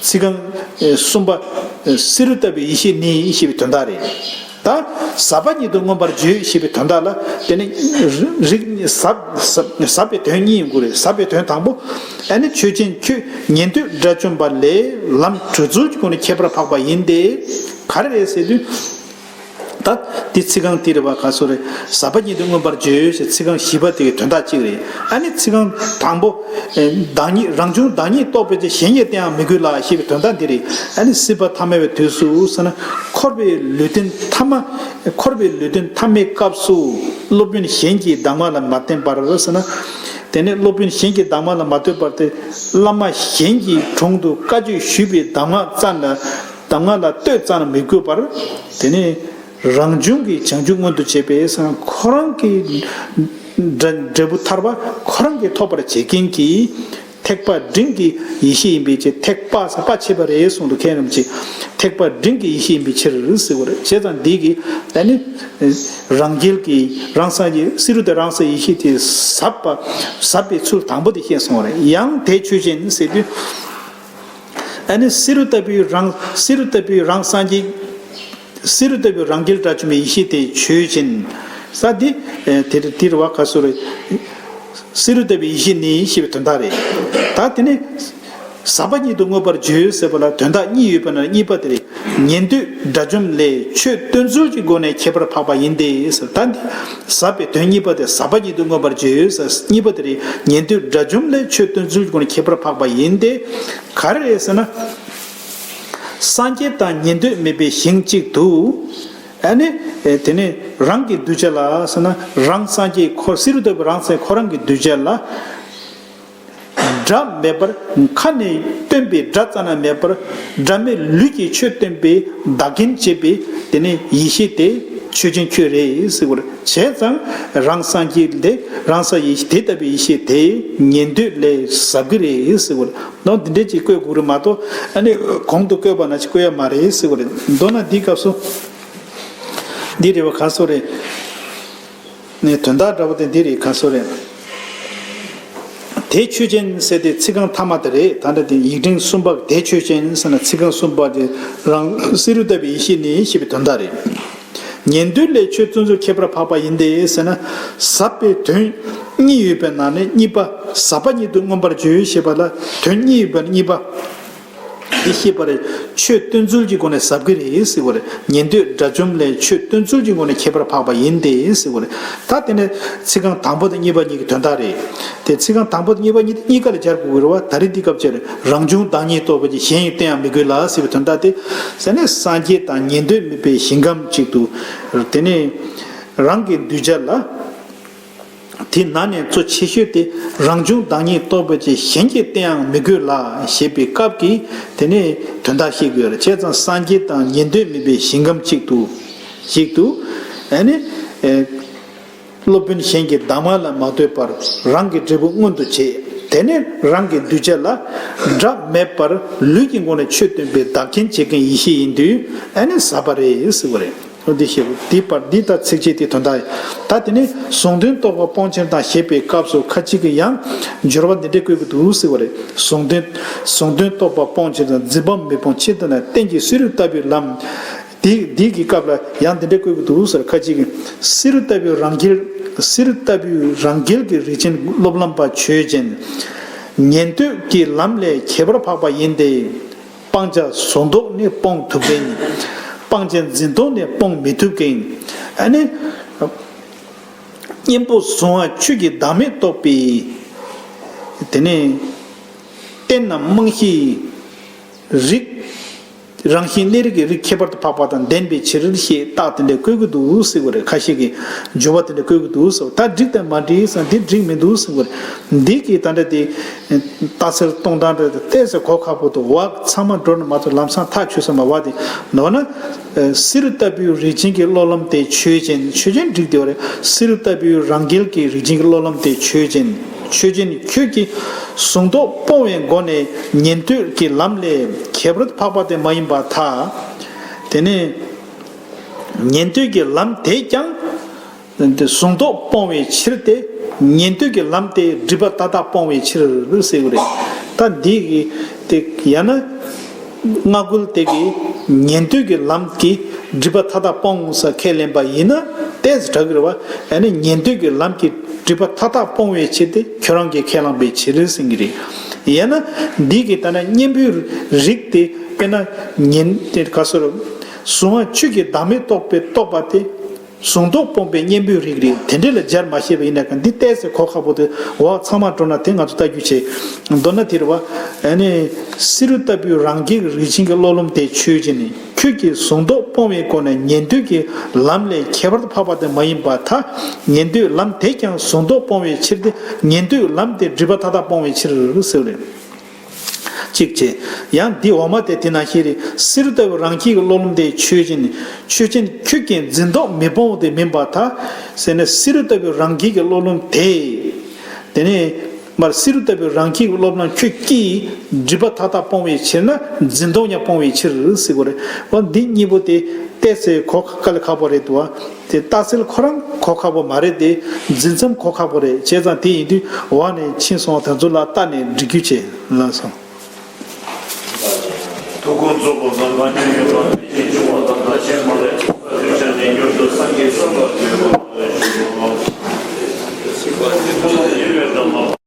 ཚིག་རྐང་གསུམ་པ། བསེ་རུ་ལྟ་བུའི་ཡེ་ཤེས་ནི་ཞེས་པའི་དོན་དག་རེད། ད་ཟབ་པ་ཉིད་དུ་མངོན་པར་བརྗོད་ཞེས་པའི་དོན་དག་ལ་དེ་ནི་རིགས་ཟབ་ཟབ་ཟབ་པའི་དོན་གཉིས་ཡོང་གི་རེད། ཟབ་པའི་དོན་དང་པོ། ཨ་ནི་ཆོས་ཅན་ཁྱོད་ཉན་ཐོས་དགྲ་བཅོམ་པ་ལས་ལམ་གྲོལ་ཚུལ་གྱི་སྒོ་ནས་ཁྱད་པར་འཕགས་པ་ཡིན་ཏེ། ག་རེ་རེད་ཟེར་དུས། ད་འདི་ཚིག་རྐང་དེ་རེད་བ། ག་སོ་རེད། ཟབ་པ་ཉིད་དུ་མངོན་པར་བརྗོད་ཞེས་ཚིག་རྐང་བཞི་པ་དེ་གི་དོན་དག་གཅིག་རེད། ཨ་ནི་ཚིག་རྐང་དང་པོ། བདག་ཉིད་རང་བྱུང་བདག་ཉིད་རྟོགས་པའི་ཕྱིར། གཞན་གྱིས་བསྟན་ཡང་མི་དགོས་ལ་ཞེས་པའི་དོན་དག་འདི་རེད། ཨ་ནི་སྲིད་པ་ཐ་མལ་པའི་དུས་སུ་ཟེར་ན། འཁོར་བའི་ལུས་རྟེན་ཐ་མ། འཁོར་བའི་ལུས་རྟེན་ཐ་མའི་སྐབས་སུ། སློབ་དཔོན་གཞན་གྱི་གདམས་ངག་ལ་མ་ལྟོས་པར་ཟེར་ན། དེ་ནས་སློབ་དཔོན་གཞན་གྱི་གདམས་ངག་ལ་མ་ལྟོས་པར་ཏེ། བླ་མ་གཞན་གྱི་དྲུང་དུ་བཀའ་ཆོས་ཞུས་པའི་གདམས་ངག་ཙམ་ལ། གདམས་ངག་ལ་ལྟོས་ཙམ་ལ་མི་དགོས་པར། དེ་ནས། རང་བྱུང་གི་བྱང་ཆུབ་མངོན་དུ་བྱེད་པའི་སང་ཁོ་རང་གི་འབྲས་འབྲས་བུ་ཐར་པ་ཁོ་རང་གིས་ཐོབ་པར་བྱེད་མཁན་གྱི་ཐེག་པ་འབྲིང་གི་ཡེ་ཤེས་ཡིན་པའི་ཕྱིར། ཐེག་པ་ཟེར་པ་ཕྱེད་པ་རེད་གསུངས་འདུག་མཁན་རྣམས་ཀྱིས་ཐེག་པ་འབྲིང་གི་ཡེ་ཤེས་ཡིན་པའི་ཕྱིར་ཟེར་བ་རེད། བྱས་ཙང་འདི་གི་ད་ནི་རང་རྒྱལ་གྱི་རང་སངས་རྒྱས་བསེ་རུ་དེ་རང་སངས་ཡེ་ཤེས་དེ་ཟབ་པ་ཟབ་པའི་ཚུལ་དང་པོ་དེ་བཤད་སོང་བ་རེད། ཡང་དེ་ཆོས་ཅན་ཟེར་དུས། ཨ་ནི་བསེ་རུ་ལྟ་བུའི་རང་བསེ་རུ་ལྟ་བུའི་རང་སངས་རྒྱས། བསེ་རུ་ལྟ་བུའི་རང་རྒྱལ་དགྲ་བཅོམ་པའི་ཡེ་ཤེས་དེ་ཆོས་ཅན། ས་འདི་དེར་དེར་བ་ཁ་སོ་རེ། བསེ་རུ་ལྟ་བུའི་ཡེ་ཤེས་ནི་ཞེས་པའི་དོན་དག་རེད། ད་དེ་ནི་ཟབ་པ་ཉིད་དུ་མངོན་པར་བརྗོད་ཟེར་བ་ལ་དོན་དག་གཉིས་ཡོད་པ་ན་གཉིས་པ་དེ་རེད། ཉན་ཐོས་དགྲ་བཅོམ་ལས་ཆོས་སྟོན་ཚུལ་གྱི་སྒོ་ནས་ཁྱད་པར་འཕགས་པ་ཡིན་ཏེ་ཟེར། ད་འདི་ཟབ་པའི་དོན་གཉིས་པ་དེ་ཟབ་པ་ཉིད་དུ་མངོན་པར་བརྗོད་ཟེར་གཉིས་པ་དེ་རེད། ཉན་ཐོས་དགྲ་བཅོམ་ལས་ཆོས་སྟོན་ཚུལ་གྱི་སྒོ་ནས་ཁྱད་པར་འཕགས་པ་ཡིན་ཏེ། ག་རེ་རེད་ཟེར་ན། སངས་རྒྱས་དང་ཉན་ཐོས་མེད་པའི་ཞིང་གཅིག་ཏུ། ཨ་ནི་དེ་ནས་རང་གི་གདུལ་བྱ་ལ་ཟེར་ན་རང་སངས་རྒྱས་ཁོ་བསེ་རུ་ལྟ་བུའི་རང་སངས་ཁོ་རང་གི་གདུལ་བྱ་ལ། སྒྲ་མེད་པར་ཁ་ནས་སྟོན་པའི་སྒྲ་རྩ་ན་མེད་པར་སྒྲ་མེད་ལུས་ཀྱིས་ཆོས་སྟོན་པའི་བདག་རྐྱེན་བྱེད་པའི་དེ་ནས་ཡེ་ཤེས་དེ་ཆོས་ཅན་ཁྱོད་རེད་ཟེར་བ་རེད། བྱས་ཙང་རང་སངས་རྒྱས་དེ་རང་སངས་ཡེ་ཤེས་དེ་ལྟ་བུའི་ཡེ་ཤེས་དེ་ཉན་ཐོས་ལས་ཟབ་ཀྱི་རེད་ཟེར་བ་རེད། ནོ་འདི་འདྲས་ཅིག་བཀོད་དགོས་རེད་མ་གཏོགས་ཨ་ནི་གོང་དུ་བཀོད་པ་ན་ཅིག་བཀོད་ཡ་མ་རེད་ཟེར་བ་རེད། མདོར་ན་འདིའི་སྐབས་སུ་འདི་རེད་བ་ཁ་སོ་རེད། ནས་དོན་དག་འདྲ་པོ་དེ་འདི་རེད་ཁ་སོ་རེད། དེ་ཆོས་ཅན་ཟེར་ཏེ་ཚིག་རྐང་ཐ་མ་དེ་རེད། ད་ལྟ་དེ་ཡིག་ཕྲེང་གསུམ་པ་དེ་ཆོས་ཅན་ཟེར་ན་ཚིག་རྐང་གསུམ་པ་དེ་རང་བསེ་རུ་ལྟ་བུའི་ཡེ་ཤེས་ནི་ཞེས་པའི་དོན་དག་རེད། ཉན་ཐོས་ལས་ཆོས་སྟོན་ཚུལ་ཁྱད་པར་འཕགས་པ་ཡིན་ཏེ་ཟེར་ན། ཟབ་པའི་དོན་གཉིས་ཡོད་པའི་ནང་ནས་གཉིས་པ་ཟབ་པ་ཉིད་དུ་མངོན་པར་བརྗོད་ཞེས་པ་ལ་དོན་གཉིས་ཡོད་པའི་གཉིས་པ། འདི་ཤེས་པ་རེད། ཆོས་སྟོན་ཚུལ་གྱི་སྒོ་ནས་ཟབ་ཀྱི་རེད་ཟེར་བ་རེད། ཉན་ཐོས་དགྲ་བཅོམ་ལས་ཆོས་སྟོན་ཚུལ་གྱི་སྒོ་ནས་ཁྱད་པར་འཕགས་པ་ཡིན་ཏེ་ཟེར་བ་རེད། ད་དེ་ནས་ཚིག་རྐང་དང་པོ་དང་གཉིས་པ་གཉིས་ཀྱི་དོན་དག་རེད། དེ་ཚིག་རྐང་དང་པོ་དང་གཉིས་པ་གཉིས་དེ་གཉིས་ཀ་ལ་སྦྱར་དགོས་ཀྱི་རེད་བ། ད་རེས་འདི་སྐབས་ཅེར་རང་བྱུང་བདག་ཉིད་རྟོགས་པ་ཅན་གཞན་ཡང་བསྟན་ཡང་མི་དགོས་ལ་ཟེར་བའི་དོན་དག་དེ། ཟེར་ནས་སངས་རྒྱས་དང་ཉན་ཐོས་མེད་པའི་ཞིང་ཁམས་གཅིག་ཏུ། དེ་ནས་རང་གི་གདུལ་བྱ་ལ། དེ་ན་ནས་གཙོ་ཆེ་ཤོས་དེ་རང་བྱུང་བདག་ཉིད་རྟོགས་པ་ཅན་གཞན་གྱིས་བསྟན་ཡང་མི་དགོས་ལ་ཞེས་པའི་སྐབས་ཀྱི་དེ་ནས་དོན་དག་ཤེས་དགོས་རེད། བྱས་ཙང་སངས་རྒྱས་དང་ཉན་ཐོས་མེད་པའི་ཞིང་ཁམས་གཅིག་ཏུ་གཅིག་ཏུ་ཨ་ནི་ཨེ་སློབ་དཔོན་གཞན་གྱི་གདམས་ངག་ལ་མ་ལྟོས་པར་རང་གི་འབྲས་བུ་མངོན་དུ་བྱེད། དེ་ནས་རང་གི་གདུལ་བྱ་ལ་སྒྲ་མེད་པར་ལུས་ཀྱི་སྒོ་ནས་ཆོས་སྟོན་པའི་བདག་རྐྱེན་བྱེད་མཁན་ཡེ་ཤེས་ཡིན་དུས་ཨ་ནི་ཟབ་པ་རེད་ཟེར་བ་རེད། འོ་འདི་ཞེས་པ་འདི་པར་འདི་ལྟར་ཚིགས་བཅད་དེ་དོན་དག་ཡིན། ད་དེ་ནས་གཟུང་དོན་རྟོག་པ་སྤོང་ཕྱིར་དང་ཞེས་པའི་སྐབས་སུ་ཁ་ཅིག་གིས་ཡང་སྦྱོར་བ་འདི་འདྲས་བཀོད་ཀྱི་འདུག་ཟེར་བ་རེད། གཟུང་དོན་གཟུང་དོན་རྟོག་པ་སྤོང་ཕྱིར་དང་འཛིན་པ་མི་སྤོང་ཕྱིར་དང་ན་རྟེན་གྱི་བསེ་རུ་ལྟ་བུའི་ལམ། འདི་འདི་གི་སྐབས་ལ་ཡང་འདི་འདྲས་བཀོད་ཀྱི་འདུག་ཟེར། ཁ་ཅིག་གིས་བསེ་རུ་ལྟ་བུའི་རང་རྒྱལ་བསེ་རུ་ལྟ་བུའི་རང་རྒྱལ་གྱི་རིགས་ཅན་སློབ་ལམ་པ་ཆོས་ཅན། ཉན་ཐོས་ཀྱི་ལམ་ལས་ཁྱད་པར་འཕགས་པ་ཡིན་ཏེ། སྤང་བྱ་གཟུང་རྟོག་ནི་སྤོང་ཐུབ་མཁན། སྤང་བྱ་འཛིན་རྟོག་ནི་སྤོང་མི་ཐུབ་མཁན། ཨ་ནི། གཉེན་པོ་གཟུང་བ་ཆོས་ཀྱི་བདག་མེད་རྟོགས་པའི། དེ་ནས། རྟེན་ནམ་རྨང་གཞིའི་རིགས། རང་བཞིན་གནས་རིགས་ཀྱི་རིགས་ཁྱད་པར་དུ་འཕགས་པ་དང་ལྡན་པའི་ཕྱིར་ཞེས་རྟགས་དེ་འདྲ་བཀོད་ཀྱི་འདུག་ཟེར་བ་རེད། ཁ་ཤས་ཀྱིས་སྦྱོར་བ་དེ་འདྲ་བཀོད་ཀྱི་འདུག་ཟེར་བ། ད་འགྲིག་དང་མ་འགྲིག་ཟེར་འདི་འགྲིག་མི་འདུག་ཟེར་བ་རེད། འདི་གི་ད་ལྟ་དེ། རྟགས་གསལ་གཏོང་སྟངས་འདྲ་དེ་ཏོག་ཙམ་གོ་ཁག་པོ་འདུག་བ། ཚང་མ་འགྲོ་ན་མ་གཏོགས་ལམ་སང་ཐག་ཆོད་ས་མ་བ་དེ་ནོར་ན། བསེ་རུ་ལྟ་བུའི་རིགས་ཅན་གྱི་སློབ་ལམ་དེ་ཆོས་ཅན། ཆོས་ཅན་འགྲིག་དེ་བ་རེད། བསེ་རུ་ལྟ་བུའི་རང་རྒྱལ་གྱི་རིགས་ཅན་གྱི་སློབ་ལམ་དེ་ཆོས་ཅན། ཆོས་ཅན་ཁྱོད་ཀྱིས་གཟུང་རྟོག་སྤོང་བའི་སྒོ་ནས་ཉན་ཐོས་ཀྱི་ལམ་ལས་ཁྱད་པར་འཕགས་པ་དེ་མ་ཡིན་པར་ཐལ། དེ་ནས་ཉན་ཐོས་ཀྱི་ལམ་དེས་ཀྱང་། གཟུང་རྟོག་སྤོང་བའི་ཕྱིར་ཏེ། ཉན་ཐོས་ཀྱི་ལམ་དེ་སྒྲིབ་པ་མཐའ་དག་སྤོང་བའི་ཕྱིར་ཟེར་གྱི་རེད། ད་འདི་གི་དེ་ཡང་ན། སྔ་རྒོལ་དེ་གིས་ཉན་ཐོས་ཀྱི་ལམ་གྱིས་སྒྲིབ་པ་མཐའ་དག་སྤོང་ཟེར་ཁས་ལེན་པ་ཡིན་ན་ཏོག་ཙམ་དྲག་གི་རེད་བ། ཡང་ན་ཉན་ཐོས་ཀྱི་ལམ་གྱིས་སྒྲིབ་པ་མཐའ་དག་སྤོང་བའི་ཕྱིར་ཏེ་ཁྱོད་རང་གིས་ཁས་བླངས་པའི་ཕྱིར་ཟེར་གྱི་རེད། ཡང་ན་འདི་གི་ད་ན་གཉེན་པོའི་རིགས་དེ་དཔེར་ན་ཉན་དེ་ག་སོ་ར། གཟུང་བ་ཆོས་ཀྱི་བདག་མེད་རྟོགས་པའི་རྟོགས་པ་དེ། གཟུང་རྟོག་སྤོང་བའི་གཉེན་པོའི་རིགས་རེད། དེ་འདྲ་ལ་སྦྱར་མ་ཤེས་པ་ཡིན་ན་གང་འདི་ཏོག་ཙམ་གོ་ཁག་པོ་དེ་འོག་ཚང་མ་འགྲོ་ན་དེ་ང་ཚོ་ལྟ་རྒྱུ་བྱེད། མདོར་ན་དེ་རེད་བ། ཨ་ནི། བསེ་རུ་ལྟ་བུའི་རང་རྒྱལ་གྱི་རིགས་ཅན་གྱི་སློབ་ལམ་དེ་ཆོས་ཅན་ནི་ཁྱོད་ཀྱིས་གཟུང་རྟོག་སྤོང་བའི་སྒོ་ནས་ཉན་ཐོས་ཀྱི་ལམ་ལས་ཁྱད་པར་དུ་འཕགས་པ་དེ་མ་ཡིན་པར་ཐལ། ཉན་ཐོས་ལམ་དེས་ཀྱང་གཟུང་རྟོག་སྤོང་བའི་ཕྱིར་ཏེ་ཉན་ཐོས་ལམ་དེ་སྒྲིབ་པ་མཐའ་དག་སྤོང་བའི་ཕྱིར་ཟེར་རེད། གཅིག་བྱས། ཡང་འདི་འོག་མ་དེ་དེ་ནང་བཞིན་རེད། བསེ་རུ་ལྟ་བུའི་རང་རྒྱལ་གྱི་སློབ་ལམ་དེ་ཆོས་ཅན། ཆོས་ཅན་ཁྱོད་ཀྱིས་འཛིན་རྟོག་མི་སྤོང་བ་དེ་མིན་པར་ཐལ། ཟེར་ནས་བསེ་རུ་ལྟ་བུའི་རང་རྒྱལ་གྱི་སློབ་ལམ་དེ། དེ་ནས་མར་བསེ་རུ་ལྟ་བུའི་རང་རྒྱལ་གྱི་སློབ་ལམ་ཁྱོད་ཀྱིས་སྒྲིབ་པ་མཐའ་དག་སྤོང་བའི་ཕྱིར་ན་འཛིན་རྟོག་ཡང་སྤོང་བའི་ཕྱིར་ཟེར་དགོས་རེད། འོ་འདི་གཉིས་པོ་དེ་ཏོག་ཙམ་གོ་དཀའ་ལས་ཁག་པོ་རེད་འདུག་བ། དེ་རྟགས་གསལ་ཁོ་རང་གོ་ཁག་པོ་མ་རེད་དེ། འཛིན་མཚམས་གོ་ཁག་པོ་རེད། བྱས་ཙང་དེ་ཡིན་དུས་འོག་ནས་ཕྱིན་སོང་བ་དེ་ཚོ་ལ་བལྟས་ནས་འབྲི་རྒྱུ་བྱེད་ལགས་སོ། ཐུགས་དགོངས་རྫོགས་པ་དང་གང་ཉིད་ཡོད་པ་དེ་བཞིན་བྱུང་བ་དང་བདག་གཞན་མ་ལུས།